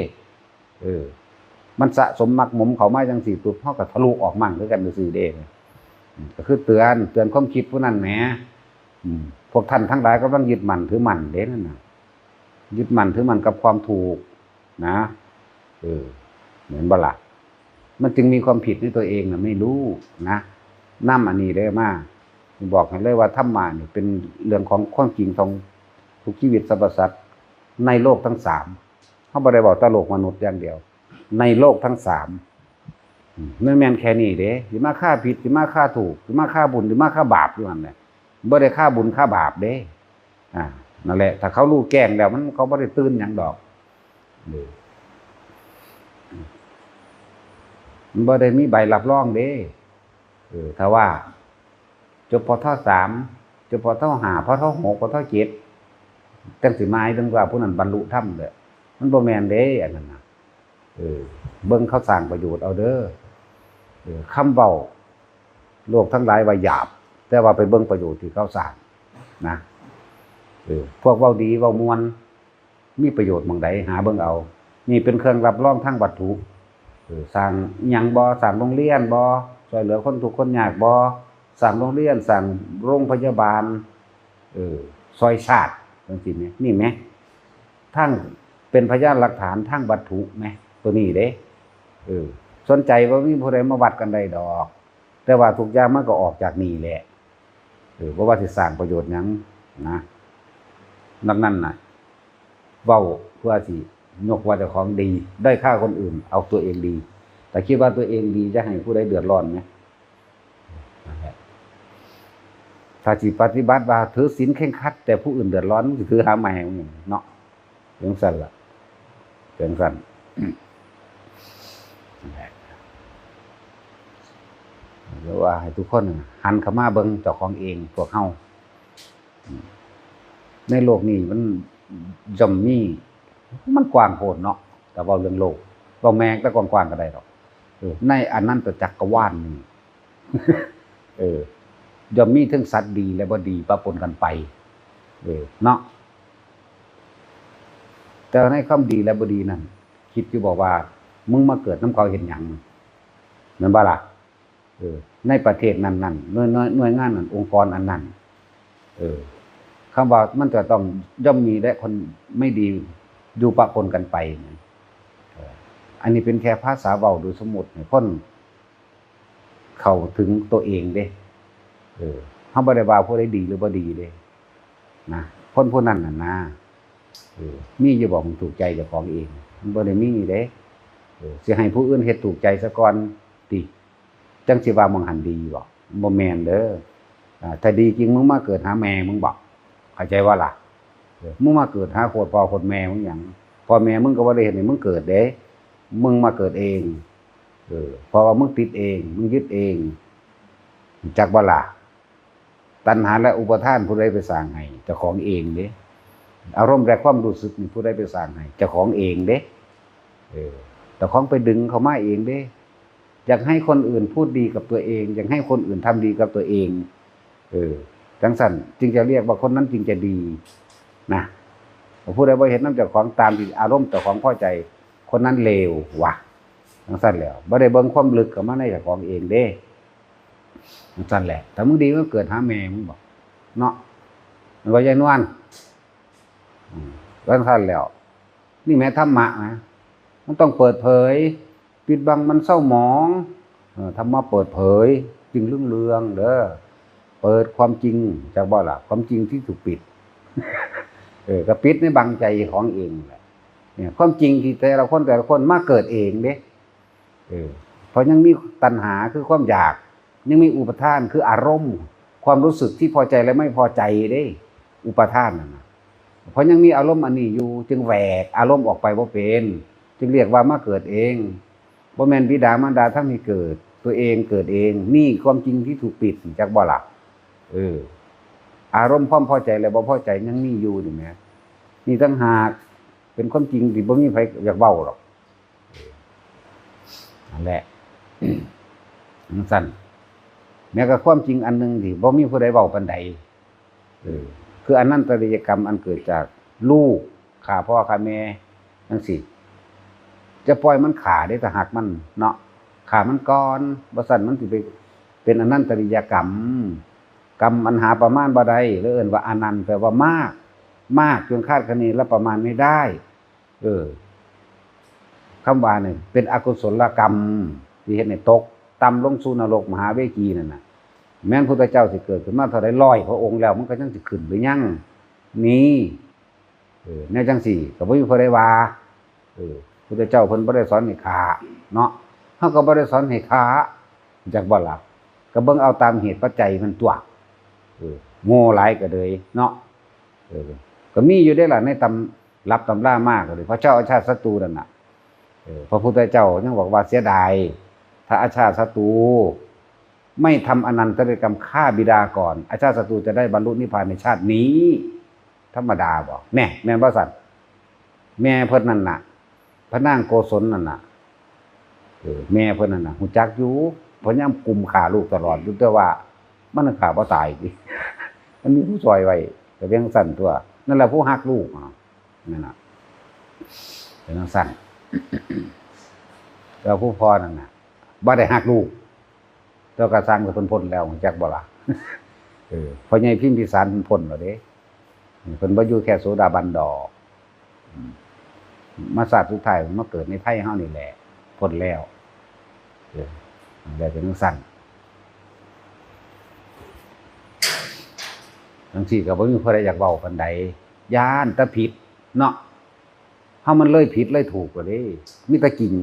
เออ มันสะสมหมักหมมเข้ามาจังซี่ปุ๊บ เฮาก็ทะลุออกมั่งคือกันซื่อๆเด้ อืม ก็คือเตือน เตือนความคิดผู้นั้นแหม อืม พวกท่านทั้งหลายกำลังยึดมั่นถือมั่นเด้นั่นน่ะ ยึดมั่นถือมั่นกับความถูกนะ เออ เห็นบ่ล่ะ มันจึงมีความผิดในตัวเองน่ะ ไม่รู้นะ นำอันนี้เด้อมา บอกให้เลยว่าธรรมะนี่เป็นเรื่องของความจริงของทุกชีวิตสรรพสัตว์ในโลกทั้งสาม เฮาบ่ได้เว้าแต่โลกมนุษย์อย่างเดียว ในโลกทั้งสาม อืม มันแม่นแค่นี้เด้ สิมาฆ่าผิด สิมาฆ่าถูก สิมาฆ่าบุญ สิมาฆ่าบาปอยู่หั่นแหละ บ่ได้ฆ่าบุญฆ่าบาปเด้ อ่า นั่นแหละ ถ้าเขารู้แจ้งแล้ว มัน เขาบ่ได้ตื่นหยังดอก เออ มันบ่ได้มีใบรับรองเด้ เออ ถ้าว่า จบ ปท. สาม จบ ปท. ห้า ปท. หก ปท. เจ็ด จังสิหมายถึงว่าผู้นั้นบรรลุธรรมเด้อ มันบ่แม่นเด้ อันนั้นน่ะ เออ เบิ่งเขาสร้างประโยชน์เอาเด้อ เออ คำเว้า โลกทั้งหลายว่าหยาบ แต่ว่าไปเบิ่งประโยชน์ที่เขาสร้างนะ เออ พวกเว้าดีเว้าม่วน มีประโยชน์หม่องใด หาเบิ่งเอา นี่เป็นเครื่องรับรองทางวัตถุ เออ สร้างอิหยังบ่ สร้างโรงเรียนบ่ ช่วยเหลือคนทุกข์คนยากบ่ สร้างโรงเรียน สร้างโรงพยาบาล เออ ช่วยชาติ จังซี้แหม นี่แหม ทางเป็นพยานหลักฐานทางวัตถุแหม ตัวนี้เด้ เออ สนใจบ่มีผู้ใดมาวัดกันได้ดอก แต่ว่าทุกอย่างมันก็ออกจากนี่แหละ เออ บ่ว่าสิสร้างประโยชน์หยังนะ ดังนั้นน่ะ เว้าเพื่อสิยกว่าเจ้าของดี ด้อยค่าคนอื่น เอาตัวเองดี แต่คิดว่าตัวเองดีจะให้ผู้ใดเดือดร้อนไหม นั่นแหละ ถ้าสิปฏิบัติว่าถือศีลเคร่งครัด แต่ผู้อื่นเดือดร้อน มันสิถือหาใหม่เนาะ จังซั่นล่ะ จังซั่น นั่นแหละ หรือว่าให้ทุกคนหันเข้ามาเบิ่งเจ้าของเอง พวกเฮา ในโลกนี้มันย่อมมี มันกว้างโพดเนาะ แต่เว้าเรื่องโลก เว้าแม่งแต่กว้างๆก็ได้ดอก เออ ในอนันตจักรวาลนี้ เออ ย่อมมีทั้งสัตว์ดีและบ่ดีปะปนกันไป เออ เนาะ แต่ในความดีและบ่ดีนั่น คิดอยู่บอกว่า มึงมาเกิดนำเขาเฮ็ดหยัง แม่นบ่ล่ะ เออ ในประเทศนั้นๆ หน่วย หน่วย หน่วยงานนั้น องค์กรอันนั้น เออ คำว่ามันจะต้องย่อมมีและคนไม่ดีอยู่ปะปนกันไปนะ เออ อันนี้เป็นแค่ภาษาเว้าโดยสมมุติให้คนเข้าถึงตัวเองเด้ เออ เฮาบ่ได้ว่าผู้ใดดีหรือบ่ดีเด้ นะ คนผู้นั้นน่ะนะ เออ มีอยู่บ่ถูกใจเจ้าของเอง มันบ่ได้มีเด้ เออ สิให้ผู้อื่นเฮ็ดถูกใจซะก่อนติ จั่งสิว่าหม่องหั่นดีบ่ บ่แม่นเด้อ อ่า ถ้าดีจริงมึงมาเกิดหาแม่มึงบ่ เข้าใจบ่ล่ะ เออ มึงมาเกิดหาโคตรพ่อโคตรแม่มึงหยัง พ่อแม่มึงก็บ่ได้เฮ็ดให้มึงเกิดเด้ มึงมาเกิดเอง เออ เพราะว่ามึงติดเอง มึงยึดเอง จักบ่ล่ะ ตัณหาและอุปาทานผู้ใดไปสร้างให้ เจ้าของเองเด้ อารมณ์และความรู้สึกนี่ผู้ใดไปสร้างให้ เจ้าของเองเด้ เออ เจ้าของไปดึงเข้ามาเองเด้ อยากให้คนอื่นพูดดีกับตัวเอง อยากให้คนอื่นทำดีกับตัวเอง เออ จั่งซั่นจึงจะเรียกว่าคนนั้นจึงจะดี นะ ผู้ใดบ่เฮ็ดนำเจ้าของตามที่อารมณ์เจ้าของพอใจ คนนั้นเลวว่ะ จั่งซั่นแหล้ว บ่ได้เบิ่งความลึกเข้ามาในเจ้าของเองเด้ จั่งซั่นแหละ ถ้ามึงดีมึงเกิดหาแม่มึงบ่ เนาะ มันก็ยายนวล อืม จั่งซั่นแหล้ว นี่แม่ธรรมะนะ มันต้องเปิดเผย ปิดบังมันเศร้าหมอง เออ ธรรมะเปิดเผย จึงรุ่งเรืองเด้อ เปิดความจริง จักบ่ล่ะ ความจริงที่ถูกปิด เออ ก็ปิดในบังใจของเองแหละ เนี่ย ความจริงที่แต่ละคนแต่ละคนมาเกิดเองเด้ เออ เพราะยังมีตัณหาคือความอยาก ยังมีอุปาทานคืออารมณ์ ความรู้สึกที่พอใจและไม่พอใจเด้ อุปาทานนั่นน่ะ เพราะยังมีอารมณ์อันนี้อยู่ จึงแหวกอารมณ์ออกไปบ่เป็น จึงเรียกว่ามาเกิดเอง บ่แม่นบิดามารดาทำให้เกิด ตัวเองเกิดเอง นี่ความจริงที่ถูกปิด จักบ่ล่ะ เออ อารมณ์ความพอใจและบ่พอใจยังมีอยู่นี่แหม นี่ต่างหากเป็นความจริงที่บ่มีใครอยากเว้าหรอก นั่นแหละ จั่งซั่น แม้กระทั่งความจริงอันหนึ่งที่บ่มีผู้ใดเว้าปานใด เออ คืออนันตริยกรรมอันเกิดจากลูกฆ่าพ่อฆ่าแม่จั่งซี้ จะปล่อยมันฆ่าเด้ ถ้าหากมันเนาะ ฆ่ามันก่อน บ่ซั้นมันสิไปเป็นอนันตริยกรรม กรรมอันหาประมาณบ่ได้ แล้วเอิ้นว่าอนันต์ แปลว่ามาก มากจนคาดคะเนและประมาณไม่ได้ เออ คำว่านี่เป็นอกุศลกรรม ที่เฮ็ดให้ตกต่ำลงสู่นรกมหาเวจีนั่นน่ะ แม้นพุทธเจ้าสิเกิดขึ้นมาเท่าใดร้อยพระองค์แล้ว มันก็ยังสิขึ้นหรือยัง นี่ เออ แนวจั่งซี้ก็บ่มีผู้ใดว่า เออ พุทธเจ้าเพิ่นบ่ได้สอนให้ฆ่าเนาะ เฮาก็บ่ได้สอนให้ฆ่า จักบ่ล่ะ ก็เบิ่งเอาตามเหตุปัจจัยมันตั่ว เออ โง่หลายก็เลยเนาะ เออ ก็มีอยู่เด้ล่ะ ในตำรับตำรามาก็เลย พระเจ้าอาชาติศัตรูนั่นน่ะ เออ พระพุทธเจ้ายังบอกว่าเสียดาย ถ้าอาชาติศัตรูไม่ทำอนันตริยกรรมฆ่าบิดาก่อน อาชาติศัตรูจะได้บรรลุนิพพานในชาตินี้ ธรรมดาบ่ แน่ แม่นบ่ซั่น แม่เพิ่นนั่นน่ะ พระนางโกศลนั่นน่ะ เออ แม่เพิ่นนั่นน่ะ ฮู้จักอยู่ พยายามกุมฆ่าลูกตลอดอยู่ แต่ว่ามันฆ่าบ่ตายติ มันมีผู้ซอยไว้ ก็เป็นจั่งซั่นตั่ว นั่นแหละผู้ฮักลูกอะ นั่นน่ะ เป็นจั่งซั่น แต่ผู้พ่อนั่นน่ะ บ่ได้ฮักลูก แต่ก็ซ่างแต่เพิ่นพ้นแล้ว ฮู้จักบ่ล่ะ เออ พ่อใหญ่พิมพิสารเพิ่นพ้นแล้วเด้ เพิ่นบ่อยู่แค่โสดาบันดอก อืม มาชาติสุดท้ายมาเกิดในไทยเฮานี่แหละ พ้นแล้ว เออ ได้เป็นจั่งซั่น จั่งซี้ก็บ่มีผู้ใดอยากเว้าปานใด ย้านแต่ผิดเนาะ เฮามันเลยผิดเลยถูกกว่าเด้ มีแต่จริง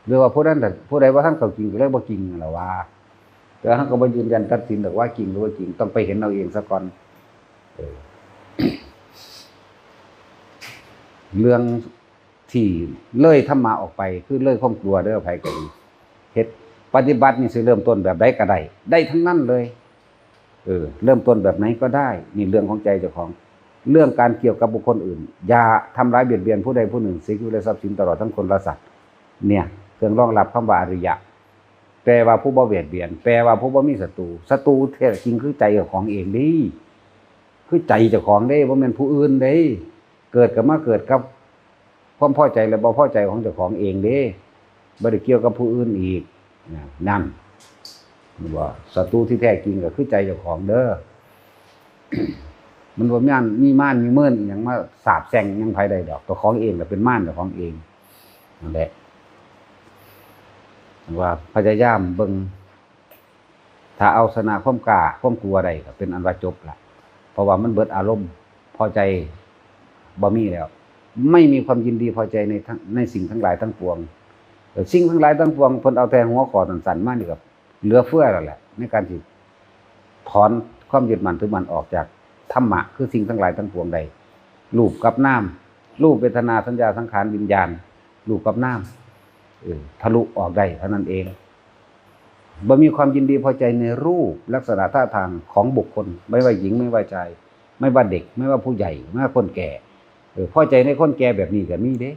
หรือว่าผู้นั้นน่ะ ผู้ใดบ่ทันเข้าจริงก็เลยบ่จริงนั่นล่ะว่า แต่เฮาก็บ่ยืนยันตัดสินดอกว่าจริงหรือบ่จริง ต้องไปเห็นเอาเองซะก่อน เออ เรื่องที่เลยธรรมะออกไป คือเลยความกลัวเด้อ ไผก็ดี เฮ็ด ปฏิบัตินี่สิเริ่มต้นแบบใดก็ได้ ได้ทั้งนั้นเลย เออ เริ่มต้นแบบไหนก็ได้ นี่เรื่องของใจเจ้าของ เรื่องการเกี่ยวกับบุคคลอื่น อย่าทำร้ายเบียดเบียนผู้ใดผู้หนึ่ง เสียชีวิตและทรัพย์สินตลอดทั้งคนและสัตว์ เนี่ย เครื่องรองรับคำว่าอริยะ แปลว่าผู้บ่เบียดเบียน แปลว่าผู้บ่มีศัตรู ศัตรูแท้จริงคือใจเจ้าของเองเด้ คือใจเจ้าของเด้ บ่แม่นผู้อื่นเด้ เกิดก็มาเกิดกับความพอใจและบ่พอใจของเจ้าของเองเด้ บ่ได้เกี่ยวกับผู้อื่นอีก นะ นั่น ว่าศัตรูที่แท้จริงก็คือใจเจ้าของเด้อ มันบ่มีอันมีม่านมีเมินอิหยังมาสาปแช่งอิหยังไผได้ดอก เจ้าของเองก็เป็นม่านเจ้าของเอง นั่นแหละ ว่าพยายามเบิ่ง ถ้าเอาชนะความกล้า ความกลัวได้ก็เป็นอันว่าจบละ เพราะว่ามันเบิดอารมณ์พอใจ บ่มีแล้ว ไม่มีความยินดีพอใจในทั้ง ในสิ่งทั้งหลายทั้งปวง เอ่อ สิ่งทั้งหลายทั้งปวง เพิ่นเอาแต่หัวข้อสั้นๆมานี่ก็เหลือเฟือแล้วแหละ ในการที่ถอนความยึดมั่นถือมั่นออกจากธรรมะ คือสิ่งทั้งหลายทั้งปวงได้ รูปกับนาม รูป เวทนา สัญญา สังขาร วิญญาณ รูปกับนาม เออ ทะลุออกได้เท่านั้นเอง บ่มีความยินดีพอใจในรูปลักษณะท่าทางของบุคคล ไม่ว่าหญิง ไม่ว่าชาย ไม่ว่าเด็ก ไม่ว่าผู้ใหญ่ ไม่ว่าคนแก่ เออ พอใจในคนแก่แบบนี้ก็มีเด้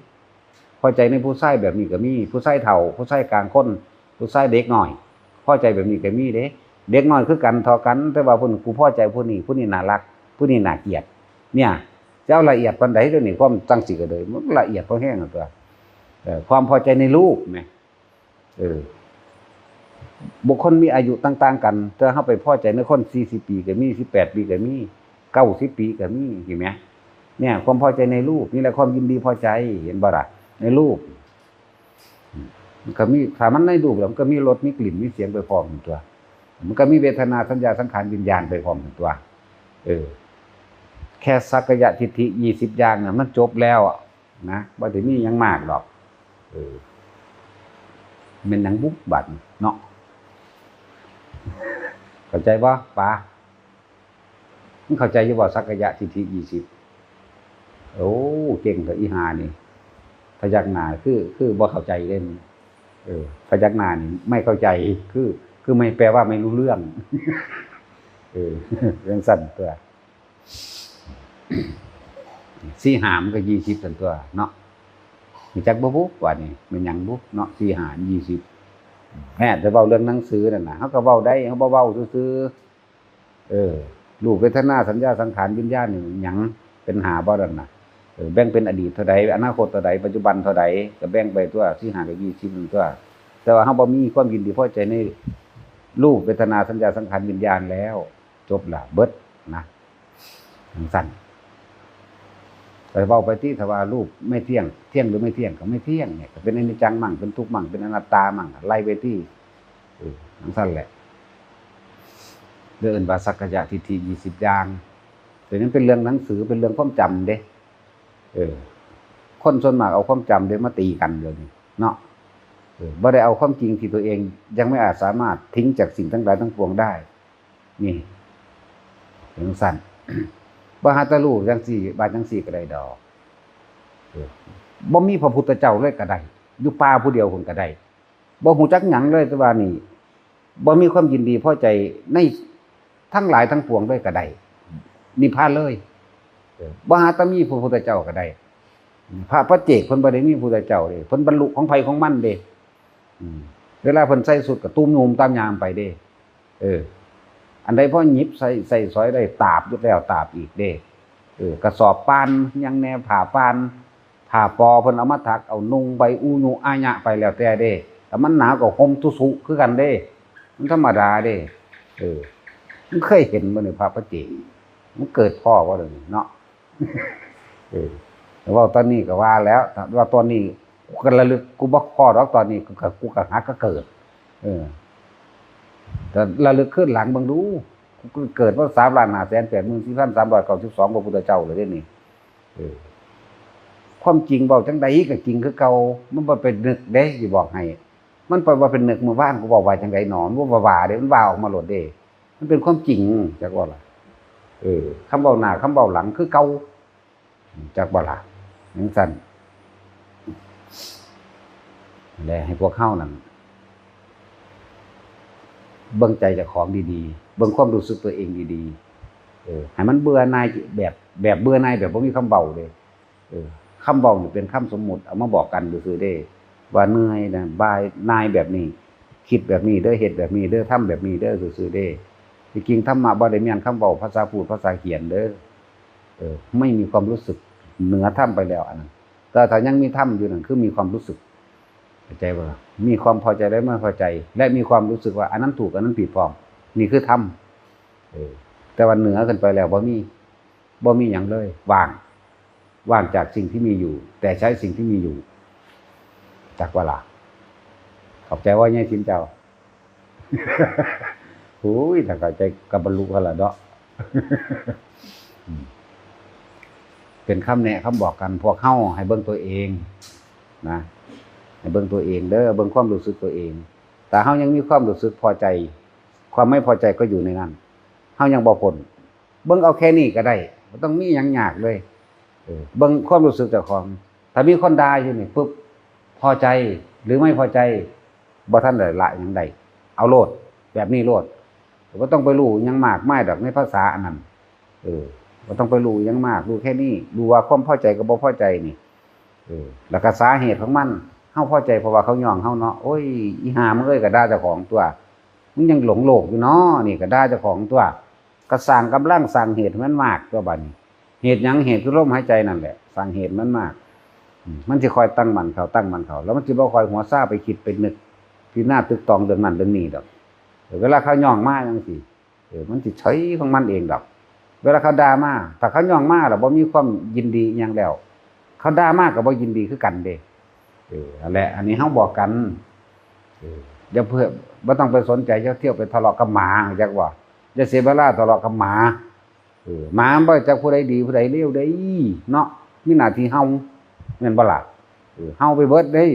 พอใจในผู้ชายแบบนี้ก็มี ผู้ชายเฒ่า ผู้ชายกลางคน ผู้ชายเด็กน้อย พอใจแบบนี้ก็มีเด้ เด็กน้อยคือกัน เท่ากัน แต่ว่าผู้นี้กูพอใจผู้นี้ ผู้นี้น่ารัก ผู้นี้น่าเกลียด เนี่ย จะเอาละเอียดปานใดเดี๋ยวนี้ ความจังสิก็เลย มันละเอียดพอแฮงอะตัว เอ่อ ความพอใจในรูปแหม เออ บุคคลมีอายุต่างๆกัน แต่เฮาไปพอใจในคนสี่สิบปีก็มี สิบแปดปีก็มี เก้าสิบปีก็มี เห็นไหม เนี่ย ความพอใจในรูป นี่แหละความยินดีพอใจ เห็นบ่ล่ะ ในรูป มันก็มี ถ้ามันในรูปแล้วมันก็มีรส มีกลิ่น มีเสียงไปพร้อมตัว มันก็มีเวทนา สัญญา สังขาร วิญญาณไปพร้อมตัว เออ แค่สักกายทิฏฐิยี่สิบอย่างน่ะ มันจบแล้วอะ นะ บ่ได้มีหยังมากดอก เออ แม่นหยังบุบัดเนาะ เข้าใจบ่ป๋า มึงเข้าใจอยู่บ่ สักกายทิฏฐิยี่สิบ โอ้ เก่งเถอะอีห่านี่ พยักหน้าคือ คือบ่เข้าใจเลย เออ พยักหน้านี่ไม่เข้าใจ คือ คือไม่ แปลว่าไม่รู้เรื่อง เออ จั่งซั้นตัว สี่ห้ามันก็ยี่สิบซั้นตัวเนาะ รู้จักบ่บุ ว่านี่แม่นหยังบุเนาะ สี่ห้า ยี่สิบ แหม แต่เว้าเรื่องหนังสือนั่นน่ะ เฮาก็เว้าได้ เฮาบ่เว้าซื่อๆ เออ รูป เวทนา สัญญา สังขาร วิญญาณนี่หยัง เป็นห้าบ่นั่นน่ะ เออ แบ่งเป็นอดีตเท่าใด อนาคตเท่าใด ปัจจุบันเท่าใด ก็แบ่งไปตัว สี่ห้า ก็ยี่สิบนั่นตัว แต่ว่าเฮาบ่มีความยินดีพอใจในรูป เวทนา สัญญา สังขาร วิญญาณแล้ว จบละ เบิดนะ จั่งซั้น ไปเว้าไปติ ถ้าว่ารูปไม่เที่ยง เที่ยงหรือไม่เที่ยง ก็ไม่เที่ยงเนี่ย ก็เป็นอนิจจังมั่ง เป็นทุกข์มั่ง เป็นอนัตตามั่ง ไล่ไปติ เออ จั่งซั้นแหละ เรียกว่าสักกายทิฏฐิยี่สิบอย่าง แต่นั้นเป็นเรื่องหนังสือ เป็นเรื่องความจำเด้ เออ คนส่วนมากเอาความจำเด้มาตีกันเดี๋ยวนี้เนาะ เออ บ่ได้เอาความจริงที่ตัวเองยังไม่อาจสามารถทิ้งจากสิ่งทั้งหลายทั้งปวงได้ นี่ จั่งซั้น บ่หาแต่รู้จั่งซี้ ว่าจั่งซี้ก็ได้ดอก เออ บ่มีพระพุทธเจ้าเลยก็ได้ อยู่ป่าผู้เดียวพุ้นก็ได้ บ่ฮู้จักหยังเลย แต่ว่านี่ บ่มีความยินดีพอใจในทั้งหลายทั้งปวงเลยก็ได้ นิพพานเลย เออ บ่หาแต่มีพระพุทธเจ้าก็ได้ พระปัจเจกเพิ่นบ่ได้มีพระพุทธเจ้าเด้ เพิ่นบรรลุของไผของมันเด้ อืม เวลาเพิ่นใส่ชุดก็ตุ้มโยมตามยามไปเด้ เออ อันใดพอหยิบใส่ ใส่สอยได้ตาบอยู่แล้วตาบอีกเด้ เออ กระสอบป่านหยังแน่ ผ้าป่าน ผ้าปอเพิ่นเอามาถัก เอานุ่งไป อุยุอายะไปแล้วแต่เด้ แต่มันหนาวก็ห่มตุสุคือกันเด้ มันธรรมดาเด้ เออ มึงเคยเห็นบ่นี่พระปัจเจก มันเกิดพ้อบ่เดี๋ยวนี้เนาะ เออ แต่ว่าตอนนี้ก็ว่าแล้ว ว่าตอนนี้กูก็ระลึก กูบ่พ้อดอกตอนนี้ กูก็ กูก็หักก็เกิด เออ แต่ระลึกคืนหลังเบิ่งดู กูเกิดมาสามล้านห้าแสนแปดหมื่นสี่พันสามร้อยเก้าสิบสองพระพุทธเจ้าเลยเด้นี่ เออ ความจริงเว้าจั่งใดก็จริงคือเก่า มันบ่เป็นนึกเด้ สิบอกให้ มันไปว่าเป็นนึกมื้อวาน กูเว้าว่าจั่งใดหนอ มันบ่ว่าเด้ มันว่าออกมาโลดเด้ มันเป็นความจริง จักว่าล่ะ เออ คำเว้าหน้า คำเว้าหลังคือเก่า จักบ่ล่ะ จั่งซั้น และให้พวกเฮานั่น เบิ่งใจเจ้าของดีๆ เบิ่งความรู้สึกตัวเองดีๆ เออ ให้มันเบื่อหน่ายแบบ แบบเบื่อหน่ายแบบบ่มีคำเว้าเด้ เออ คำเว้านี่เป็นคำสมมุติเอามาบอกกันซื่อๆเด้ ว่าเหนื่อยนะ บ่าย หน่ายแบบนี้ คิดแบบนี้เด้อ เฮ็ดแบบนี้เด้อ ทำแบบนี้เด้อ ซื่อๆเด้ ที่จริงธรรมะบ่ได้แม่นคำเว้าภาษาพูดภาษาเขียนเด้อ เออ ไม่มีความรู้สึกเหนือธรรมไปแล้วอันนั้น แต่ถ้ายังมีธรรมอยู่นั่นคือมีความรู้สึก เข้าใจบ่ล่ะ มีความพอใจและไม่พอใจ และมีความรู้สึกว่าอันนั้นถูกอันนั้นผิดพร้อม นี่คือธรรม เออ แต่ว่าเหนือขึ้นไปแล้วบ่มี บ่มีหยังเลย ว่าง ว่างจากสิ่งที่มีอยู่ แต่ใช้สิ่งที่มีอยู่ จักว่าล่ะ ขอบใจว่าไงสินเจ้า โอ้ย ถ้าเข้าใจก็บรรลุแล้วล่ะเนาะ อืม เป็นคำแนะคำบอกกัน พวกเฮาให้เบิ่งตัวเองนะ ให้เบิ่งตัวเองเด้อ เบิ่งความรู้สึกตัวเอง ถ้าเฮายังมีความรู้สึกพอใจ ความไม่พอใจก็อยู่ในนั้น เฮายังบ่พ้น เบิ่งเอาแค่นี้ก็ได้ บ่ต้องมีหยังยากเลย เออ เบิ่งความรู้สึกเจ้าของ ถ้ามีคนด่าอยู่นี่ปุ๊บ พอใจหรือไม่พอใจ บ่ทันได้ละหยังได้ เอาโลด แบบนี้โลด บ่ต้องไปรู้หยังมากมายดอกในภาษาอันนั้น เออ บ่ต้องไปรู้หยังมาก รู้แค่นี้ รู้ว่าความพอใจกับบ่พอใจนี่ เออ แล้วก็สาเหตุของมัน เฮาพอใจเพราะว่าเขาย้องเฮาเนาะ โอ้ย อีห่ามึงเอ้ย ก็ด่าเจ้าของตัว มึงยังหลงโลกอยู่เนาะ นี่ก็ด่าเจ้าของตัว ก็สร้างกำลังสร้างเหตุให้มันมากตัวบัดนี้ เหตุหยัง เหตุคือลมหายใจนั่นแหละ สร้างเหตุมันมาก อืม มันสิคอยตั้งมั่นเข้า ตั้งมั่นเข้า แล้วมันสิบ่ค่อยหัวซาไปคิดไปนึก พิจารณาตึกตองเรื่องนั้นเรื่องนี้ดอก เวลาเขาย้องมาจังซี่ เออ มันสิเฉยของมันเองดอก เวลาเขาด่ามา ถ้าเขาย้องมาแล้วบ่มีความยินดีอิหยังแล้ว เขาด่ามาก็บ่ยินดีคือกันเด้ เออ นั่นแหละ อันนี้เฮาบอกกัน เออ อย่าเพื่อ บ่ต้องไปสนใจ อย่าเที่ยวไปทะเลาะกับหมา จักว่า อย่าเสียเวลาทะเลาะกับหมา เออ หมามันบ่จักผู้ใดดีผู้ใดเลวเด้เนาะ มีหน้าที่เห่า แม่นบ่ล่ะ เออ เห่าไปเบิดเด้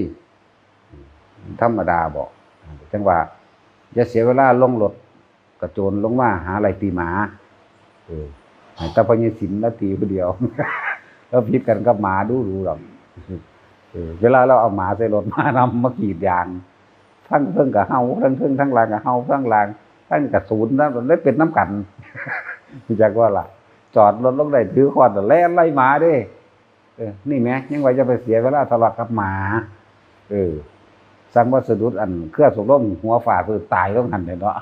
ธรรมดาบ่ จังว่า อย่าเสียเวลาลงรถกระโจนลงมาหาไล่ตีหมา เออ ให้แต่พญาสินลาวตีผู้เดียว แล้วผิดกันกับหมาดูดูดอก เออ เวลาเราเอาหมาใส่รถมานำมากรีดยาง ทั้งเทิงก็เห่า ทั้งเทิงทั้งหลังก็เห่า ทั้งหลัง ทั้งกระสุน ทั้ง ได้เป็นน้ำกัน จักว่าล่ะ จอดรถลงได้ถือค้อนแล่นไล่หมาเด้ เออ นี่แหม ยังว่าจะไปเสียเวลาทะเลาะกับหมา เออ สั่งว่าสะดุดอันเครือสูบลมหัวฝ่าคือตายลงหั่นเด้เนาะ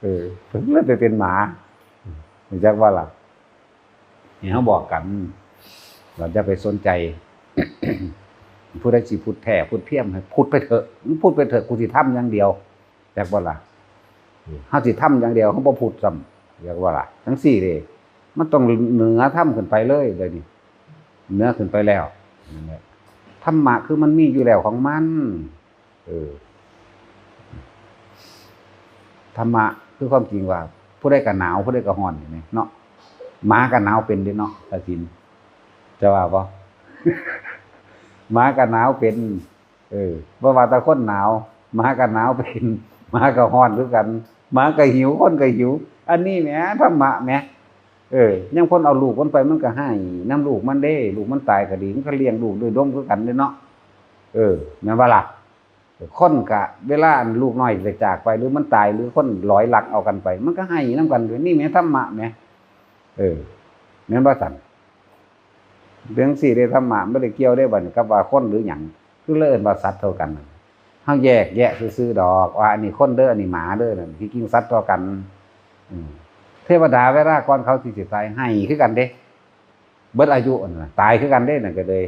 เออ เพิ่นเลยไปเป็นหมา รู้จักว่าล่ะ นี่เฮาบอกกัน เราจะไปสนใจ ผู้ใดสิพูดแท้พูดเทียม ให้พูดไปเถอะ มึงพูดไปเถอะ กูสิทำอย่างเดียว จักบ่ล่ะ เฮาสิทำอย่างเดียว เฮาบ่พูดซ้ำ จักบ่ล่ะ จังซี่เด้ มันต้องเหนือธรรมขึ้นไปเลยเดี๋ยวนี้ เหนือขึ้นไปแล้ว นั่นแหละ ธรรมะคือมันมีอยู่แล้วของมัน เออ ธรรมะคือความจริงว่า ผู้ใดก็หนาว ผู้ใดก็ร้อนอยู่นี่เนาะ หมาก็หนาวเป็นเด้เนาะ ตาสิน จะว่าบ่ หมาก็หนาวเป็น เออ บ่ว่าแต่คนหนาว หมาก็หนาวเป็น หมาก็ร้อนคือกัน หมาก็หิว คนก็หิว อันนี้แหม ธรรมะแหม เออ ยังคนเอาลูกมันไป มันก็ให้นำลูกมันเด้ ลูกมันตายก็ดี มันก็เลี้ยงลูกด้วยนมคือกันเด้เนาะ เออ แม่นบ่ล่ะ คนกะ เวลาอันลูกน้อยจะจากไป หรือมันตาย หรือคนหลอยลักเอากันไป มันก็ให้นำกัน นี่แหมธรรมะแหม เออ แม่นบ่ซั่น เรื่องสี่เด้ ธรรมะมันบ่ได้เกี่ยวเด้ บัดนี้กับว่าคนหรือหยัง คือเลยเอิ้นว่าสัตว์เท่ากันนั่น เฮาแยกแยะซื่อๆดอก ว่าอันนี้คนเด้อ อันนี้หมาเด้อ นั่นที่จริงสัตว์เท่ากัน อืม เทวดาเวลาก่อนเขาสิสิตายให้คือกันเด้ เบิดอายุนั่นน่ะ ตายคือกันเด้ นั่นก็เลย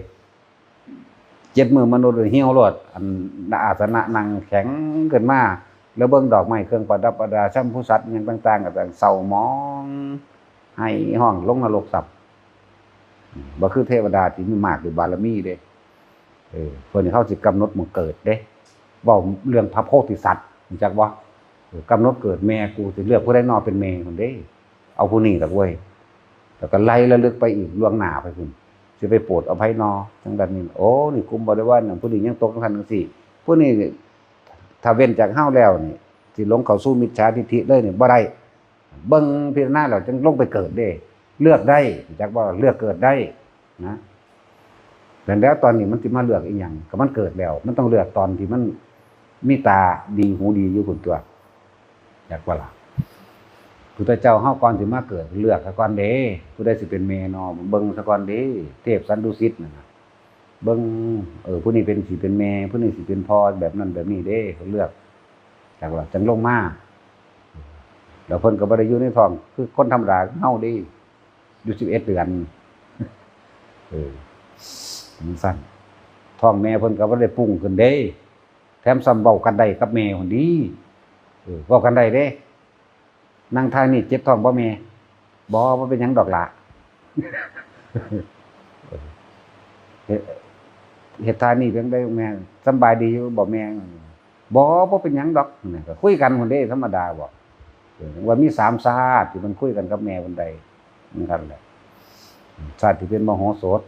เจ็ดมื้อมนุษย์เหี่ยวโลด อันอาสนะนั่งแข็งขึ้นมา แล้วเบิ่งดอกไม้เครื่องประดับประดา ชำพูสัตว์อิหยังต่างๆ ก็ต่างเศร้าหมอง ไห้ฮ้องลงนรกซ้ำ บ่คือเทวดาที่มีมากด้วยบารมีเด้ เออ เพิ่นนี่เขาสิกำหนดมื้อเกิดเด้ เว้าเรื่องพระโพธิสัตว์ รู้จักบ่ เออ กำหนดเกิดแม่กู สิเลือกผู้ใดน้อเป็นแม่พุ่นเด้ เอาผู้นี้ล่ะเว้ย แล้วก็ไล่ระลึกไปอีกล่วงหน้าไปพุ่น สิไปโปรดเอาไผน้อ จังซั่นนี่ โอ้ นี่กลุ่มบริวารนั่น ผู้นี้ยังตกจังซั่นจังซี่ ผู้นี้ ถ้าเว้นจากเฮาแล้วนี่ สิหลงเข้าสู่มิจฉาทิฏฐิเลยนี่บ่ได้ เบิ่งพิจารณาแล้วจึงลงไปเกิดเด้ เลือกได้ จักว่าเลือกเกิดได้นะ แต่แล้วตอนนี้มันสิมาเลือกอีหยัง ก็มันเกิดแล้ว มันต้องเลือกตอนที่มันมีตาดีหูดีอยู่พุ่นตัว จักว่าล่ะ พุทธเจ้าเฮาก่อนสิมาเกิด เลือกซะก่อนเด้ ผู้ใดสิเป็นแม่นอ เบิ่งซะก่อนเด้ เทพสันดุสิตนั่นน่ะ เบิ่ง เออ ผู้นี้เป็นสิเป็นแม่ ผู้นี้สิเป็นพ่อ แบบนั้นแบบนี้เด้ เลือก จักว่าจังลงมา แล้วเพิ่นก็บ่ได้อยู่ในท้อง คือคนธรรมดาเฮาเด้ อยู่สิบเอ็ดเดือน เออ จังซั่น ท้องแม่เพิ่นก็บ่ได้ปุ้งขึ้นเด้ แถมซ้ำเว้ากันได้กับแม่พุ้นดี เออ เว้ากันได้เด้ นั่งท่านี้เจ็บท้องบ่แม่ บ่ บ่เป็นหยังดอกหล่า เฮ็ด เฮ็ดท่านี้เพียงใดแม่ สำบายดีอยู่บ่แม่ บ่ บ่เป็นหยังดอก นี่ก็คุยกันพุ้นเด้ ธรรมดาบ่ เออ ว่ามีสามชาติที่มันคุยกันกับแม่พุ้นได้ เหมือนกันแหละ ชาติที่เป็นมโหสถ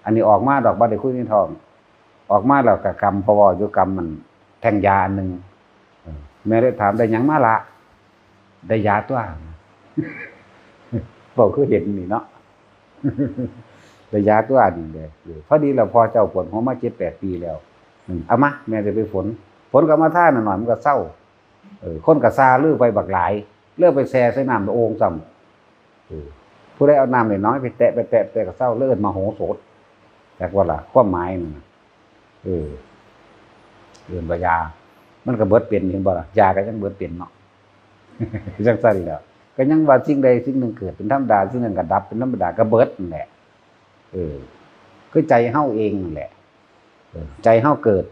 อันนี้ออกมาดอก บ่ได้คุยในท้อง ออกมาแล้วก็กำ พอเว้าอยู่กำมันแท่งยาอันหนึ่ง เออ แม่เลยถาม ได้หยังมาละ ได้ยาตัว เว้าคือเห็นนี่เนาะ ได้ยาตัวนี่เลย เออ พอดีแล้ว พ่อเจ้าปวดหัวมาเจ็ดแปดปีแล้ว อืม เอามา แม่จะไปฝน ฝนก็มาท่าหน่อยๆ มันก็เซา เออ คนก็ซาลือไปบักหลาย เลือไปแช่ใส่น้ำโอ่งซ้ำ เออ ผู้ใดเอาน้ำน้อยๆ ไปแตะ ไปแตะ ไปแตะก็เซา เลยเอิ้นมโหสถ จักว่าล่ะ ความหมายนั่นน่ะ เออ เอิ้นว่ายา มันก็เบิดเป็น เห็นบ่ล่ะ ยาก็ยังเบิดเป็นเนาะ จังซั่นแหล้ว ก็ยังว่าสิ่งใดสิ่งหนึ่งเกิดเป็นธรรมดา สิ่งนั้นก็ดับเป็นธรรมดา ก็เบิดนั่นแหละ เออ คือใจเฮาเองนั่นแหละ เออ ใจเฮาเกิด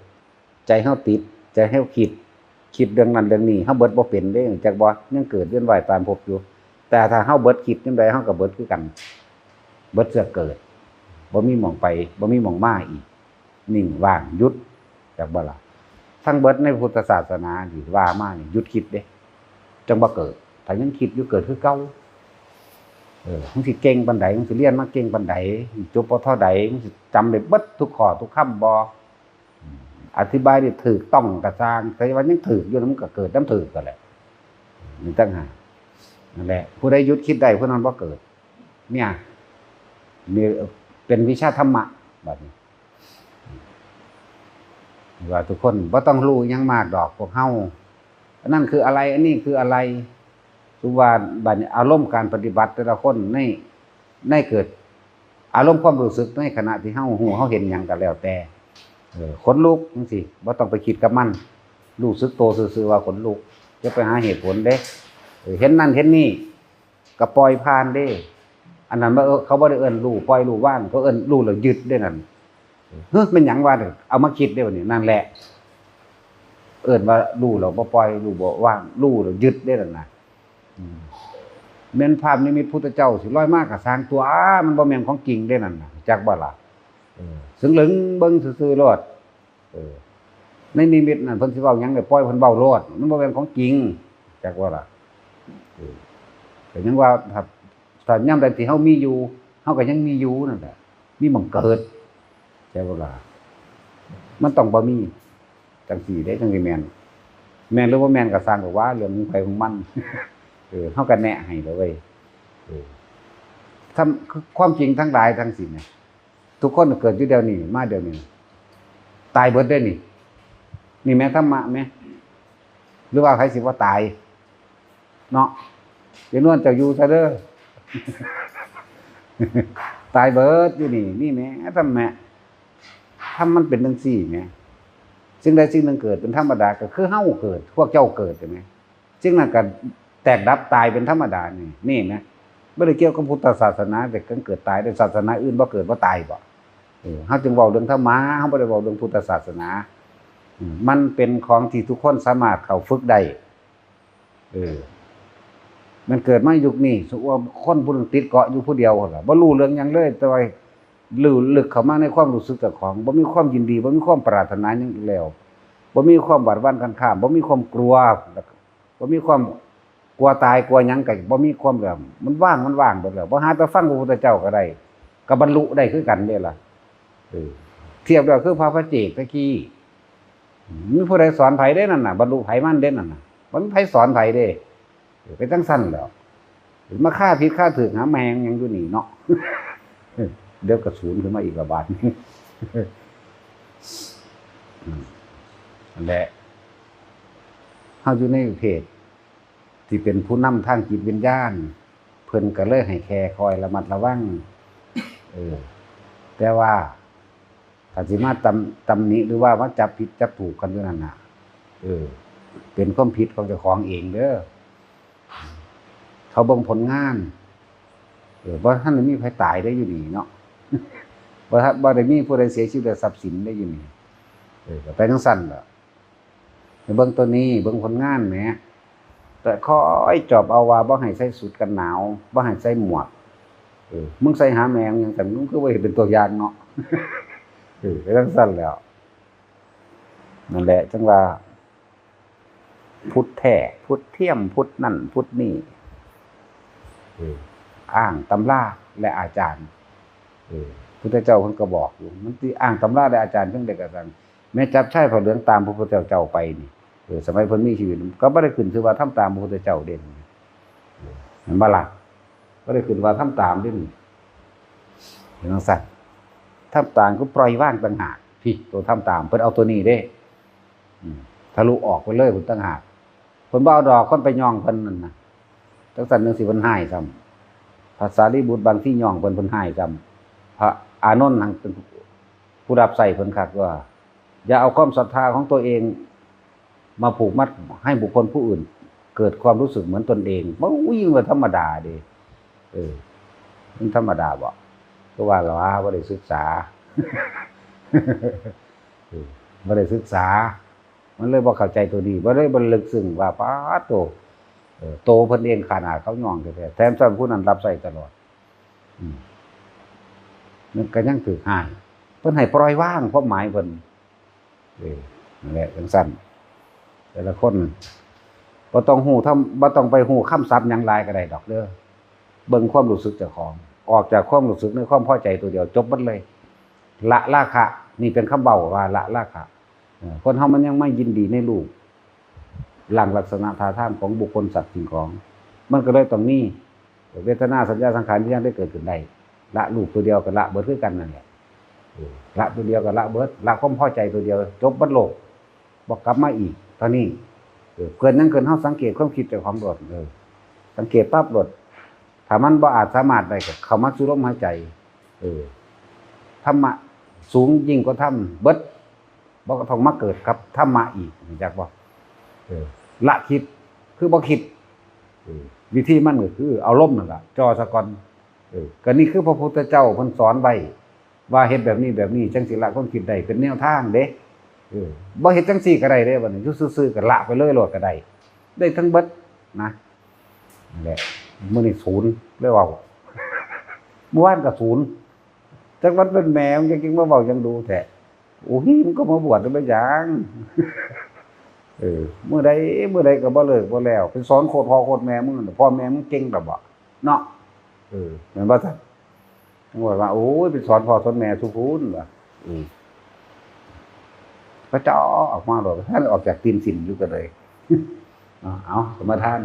ใจเฮาติด ใจเฮาคิด คิดเรื่องนั้นเรื่องนี้ เฮาเบิดบ่เป็นเด้ จักบ่ ยังเกิดเวียนว่ายตายพบอยู่ แต่ถ้าเฮาเบิดคิดยามใด เฮาก็เบิดคือกัน เบิดเสื้อเกิด บ่มีหม่องไป บ่มีหม่องมาอีก นิ่งว่างหยุด จักบ่ล่ะ ทั้งเบิดในพุทธศาสนาที่ว่ามานี่หยุดคิดเด้ จังบ่เกิด ถ้ายังคิดอยู่เกิดคือเก่า เออ มึงสิเก่งปานใด มึงสิเรียนมาเก่งปานใด จบ ป.เท่าใด มึงสิจำได้เบิดทุกข้อทุกคำบ่ อืม อธิบายได้ถูกต้องกะซ่าง แต่ว่ายังถูกอยู่นะ มันก็เกิดนำถูกกันแหละ นี่ต่างหาก นั่นแหละ ผู้ใดหยุดคิดได้ ผู้นั้นบ่เกิด เนี่ย นี่เป็นวิชาธรรมะ บัดนี้ ว่าทุกคนบ่ต้องรู้หยังมากดอกพวกเฮา อันนั้นคืออะไร อันนี้คืออะไร คือว่าบัดนี้อารมณ์การปฏิบัติแต่ละคนใน ในเกิดอารมณ์ความรู้สึกในขณะที่เฮาฮู้เฮาเห็นหยังก็แล้วแต่ เออ ขนลุกจังซี้ บ่ต้องไปคิดกับมัน รู้สึกโตซื่อๆว่าขนลุก อย่าไปหาเหตุผลเด้ เออ เห็นนั่นเห็นนี่ ก็ปล่อยผ่านเด้ อันนั้นบ่ เออ เขาบ่ได้เอิ้นรู้ปล่อยรู้วาง เขาเอิ้นรู้แล้วยึดเด้นั่น เฮ้ย แม่นหยังวะ เอามาคิดเด้บัดนี้ นั่นแหละ เอิ้นว่ารู้แล้วบ่ปล่อย รู้บ่วาง รู้แล้วยึดเด้นั่นน่ะ อืม แม่นภาพนิมิตพุทธเจ้าสิลอยมาก็ซ่างตัว มันบ่แม่นของจริงเด้นั่นน่ะ จักบ่ล่ะ เออ ซึ่งเหลิงเบิ่งซื่อๆโลด เออ ในนิมิตนั่นเพิ่นสิเว้าหยังก็ปล่อยเพิ่นเว้าโลด มันบ่แม่นของจริง จักว่าล่ะ เออ ก็ยังว่าถ้า ถ้ายามใดที่เฮามีอยู่ เฮาก็ยังมีอยู่นั่นแหละ มีหม่องเกิด จักว่าล่ะ มันต้องบ่มี จังซี้เด้ จังสิแม่น แม่นหรือบ่แม่นก็ซ่างก็ว่า เรื่องของไผของมัน เออ เฮาก็แนะให้แล้วเว้ย เออ ทำ ความจริงทั้งหลายทั้งสิ้นเนี่ย ทุกคนเกิดอยู่เดี๋ยวนี้ มาเดี๋ยวนี้ ตายเบิดเด้นี่ นี่แม่นธรรมะแม่ หรือว่าไผสิบ่ตาย เนาะ ยายนวลเจ้าอยู่ซะเด้อ ตายเบิดอยู่นี่ นี่แม่ ธรรมะ ธรรมมันเป็นจังซี่แม่ สิ่งใดสิ่งหนึ่งเกิดเป็นธรรมดา ก็คือเฮาเกิด พวกเจ้าเกิด เห็นไหม สิ่งนั้นก็แตกดับตายเป็นธรรมดานี่ นี่นะ บ่ได้เกี่ยวกับพุทธศาสนา แต่การเกิดตาย แต่ศาสนาอื่นบ่เกิดบ่ตายบ่ เออ เฮาจึงเว้าเรื่องธรรมะ เฮาบ่ได้เว้าเรื่องพุทธศาสนา อืม มันเป็นของที่ทุกคนสามารถเข้าฝึกได้ เออ มันเกิดมายุคนี้ สมมุติว่าคนผู้หนึ่งติดเกาะอยู่ผู้เดียวหั่นล่ะ บ่รู้เรื่องหยังเลย แต่ว่าลึก ลึกเข้ามาในความรู้สึกเจ้าของ บ่มีความยินดี บ่มีความปรารถนาหยังอีกแล้ว บ่มีความหวาดหวั่นคันคาม บ่มีความกลัว บ่มีความกลัวตายกลัวหยัง ก็บ่มีความแบบ มันว่าง มันว่างเบิดแล้ว บ่หาแต่ฟังพระพุทธเจ้าก็ได้ ก็บรรลุได้คือกันเด้ล่ะ เออ เทียบแล้วคือพระปัจเจกตะกี้ มีผู้ใดสอนไผเด้นั่นน่ะ บรรลุไผมันเด้นั่นน่ะ บ่มีไผสอนไผเด้ เออ เป็นจังซั่นแหล้ว มาคาผิดคาถูกหาแม่งหยังอยู่นี่เนาะ เดี๋ยวก็สูญขึ้นมาอีกละบาด อืม นั่นแหละ เฮาอยู่ในประเทศ ที่เป็นผู้นำทางจิตวิญญาณ เพิ่นก็เลยให้แค่คอยระมัดระวัง เออ แต่ว่าถ้าสิมาตำ ตำหนิหรือว่ามาจับผิดจับถูกกันอยู่นั่นน่ะ เออ เป็นความผิดของเจ้าของเองเด้อ เขาเบิ่งผลงาน เออ บ่ทันได้มีไผตายได้อยู่นี่เนาะ บ่ทัน บ่ได้มีผู้ใดเสียชีวิตและทรัพย์สินได้อยู่นี่ เออ ก็ไปจั่งซั้นล่ะ เบิ่งตัวนี้ เบิ่งผลงานแหม แต่คอยจอบเอาว่าบ่ให้ใส่สูทกันหนาว บ่ให้ใส่หมวก เออ มึงใส่หาแม่มึงหยังซั่น มึงคือบ่เห็นเป็นตัวอย่างเนาะ เออ ไปจั่งซั้นแล้ว นั่นแหละ จั่งว่า พุทธแท้ พุทธเทียม พุทธนั่น พุทธนี่ เออ อ้างตำราและอาจารย์ เออ พุทธเจ้าเพิ่นก็บอกอยู่ มันสิอ้างตำราและอาจารย์จั่งใดก็ซั่ง แม้จับชายผ้าเหลืองตามพระพุทธเจ้าไปนี่ เออ สมัยเพิ่นมีชีวิต ก็บ่ได้ขึ้นชื่อว่าทำตามพระพุทธเจ้าเด้ เห็นบ่ล่ะ บ่ได้ขึ้นว่าทำตามเด้นี่ เห็นจั่งซั้น ทำตามคือปล่อยวางต่างหาก พี่ ตัวทำตาม เพิ่นเอาตัวนี้เด้ อืม ทะลุออกไปเลยพุ้นต่างหาก เพิ่นบ่เอาดอก คนไปย่องเพิ่นนั่นน่ะ จั่งซั้นจั่งซี้เพิ่นฮ้ายซ้ำ พระสารีบุตรบางทีย่องเพิ่น เพิ่นฮ้ายซ้ำ พระอานนท์หั้นเป็นผู้รับใช้เพิ่นคักว่า อย่าเอาความศรัทธาของตัวเองมาผูกมัดให้บุคคลผู้อื่นเกิดความรู้สึกเหมือนตนเอง บ่ ยิ่งกว่าธรรมดาเด้ เออ มันธรรมดาบ่ ก็ว่าละว่าบ่ได้ศึกษา เออ บ่ได้ศึกษา มันเลยบ่เข้าใจตัวนี้ บ่ได้บ่ลึกซึ้งว่า ป๊าดโต เออ โตเพิ่นเองขนาดเขาย่องแท้ๆ แถมซ้ำผู้นั้นรับใช้ตลอด อืม มันก็ยังถูกฮ้าย เพิ่นให้ปล่อยวางความหมายเพิ่น เออ นั่นแหละ จั่งซั้น แต่ละคน บ่ต้องฮู้ทำ บ่ต้องไปฮู้คำศัพท์หยังหลายก็ได้ดอกเด้อ เบิ่งความรู้สึกเจ้าของ ออกจากความรู้สึกในความพอใจตัวเดียว จบหมดเลย ละราคะ นี่เป็นคำเว้าว่าละราคะ เออ คนเฮามันยังไม่ยินดีในรูป ร่างลักษณะท่าทางของบุคคลสัตว์สิ่งของ มันก็เลยต้องมีเวทนาสัญญาสังขารวิญญาณได้เกิดขึ้นได้ ละรูปตัวเดียวก็ละเบิดคือกันนั่นแหละ เออ ละตัวเดียวก็ละเบิด ละความพอใจตัวเดียว จบเบิดโลก บ่กลับมาอีก เท่านี้ เออ เกิดหยังขึ้นเฮาสังเกตความคิดเจ้าของโลด เออ สังเกตปั๊บโลด ถ้ามันบ่อาจสามารถได้ก็เข้ามาสู่ลมหายใจ เออ ธรรมะสูงยิ่งกว่าธรรมเบิด บ่ต้องมาเกิดกับธรรมะอีก รู้จักบ่ เออ ละคิด คือบ่คิด เออ วิธีมันก็คือเอาลมนั่นล่ะจ่อซะก่อน เออ ก็นี่คือพระพุทธเจ้าเพิ่นสอนไว้ ว่าเฮ็ดแบบนี้แบบนี้ จั่งสิละความคิดได้ เป็นแนวทางเด้ เออ บ่เฮ็ดจั่งซี่ก็ได้เด้ บัดนี้อยู่ซื่อๆก็ละไปเลยโลดก็ได้ ได้ทั้งเบิดนะ นั่นแหละ มื้อนี้ศูนย์เลยเว้า เมื่อวานก็ศูนย์ จักมันเป็นแหม มันจั่งมาเว้าหยังดูแท้ โอ้ย มันก็มาบวชแล้วเป็นหยัง เออ มื้อใด มื้อใดก็บ่เลิกบ่แล้ว ไปสอนโคตรพ่อโคตรแม่มึงนั่นน่ะ พ่อแม่มึงเก่งดอกบ่ เนาะ เออ แม่นบ่ซั่น จั่งว่า โอ้ย ไปสอนพ่อสอนแม่สู่พู้นว่ะ อืม พระเจ้าออกมาโลด ท่านออกจากตีนสินอยู่ก็เลย เอา เอา สมาทาน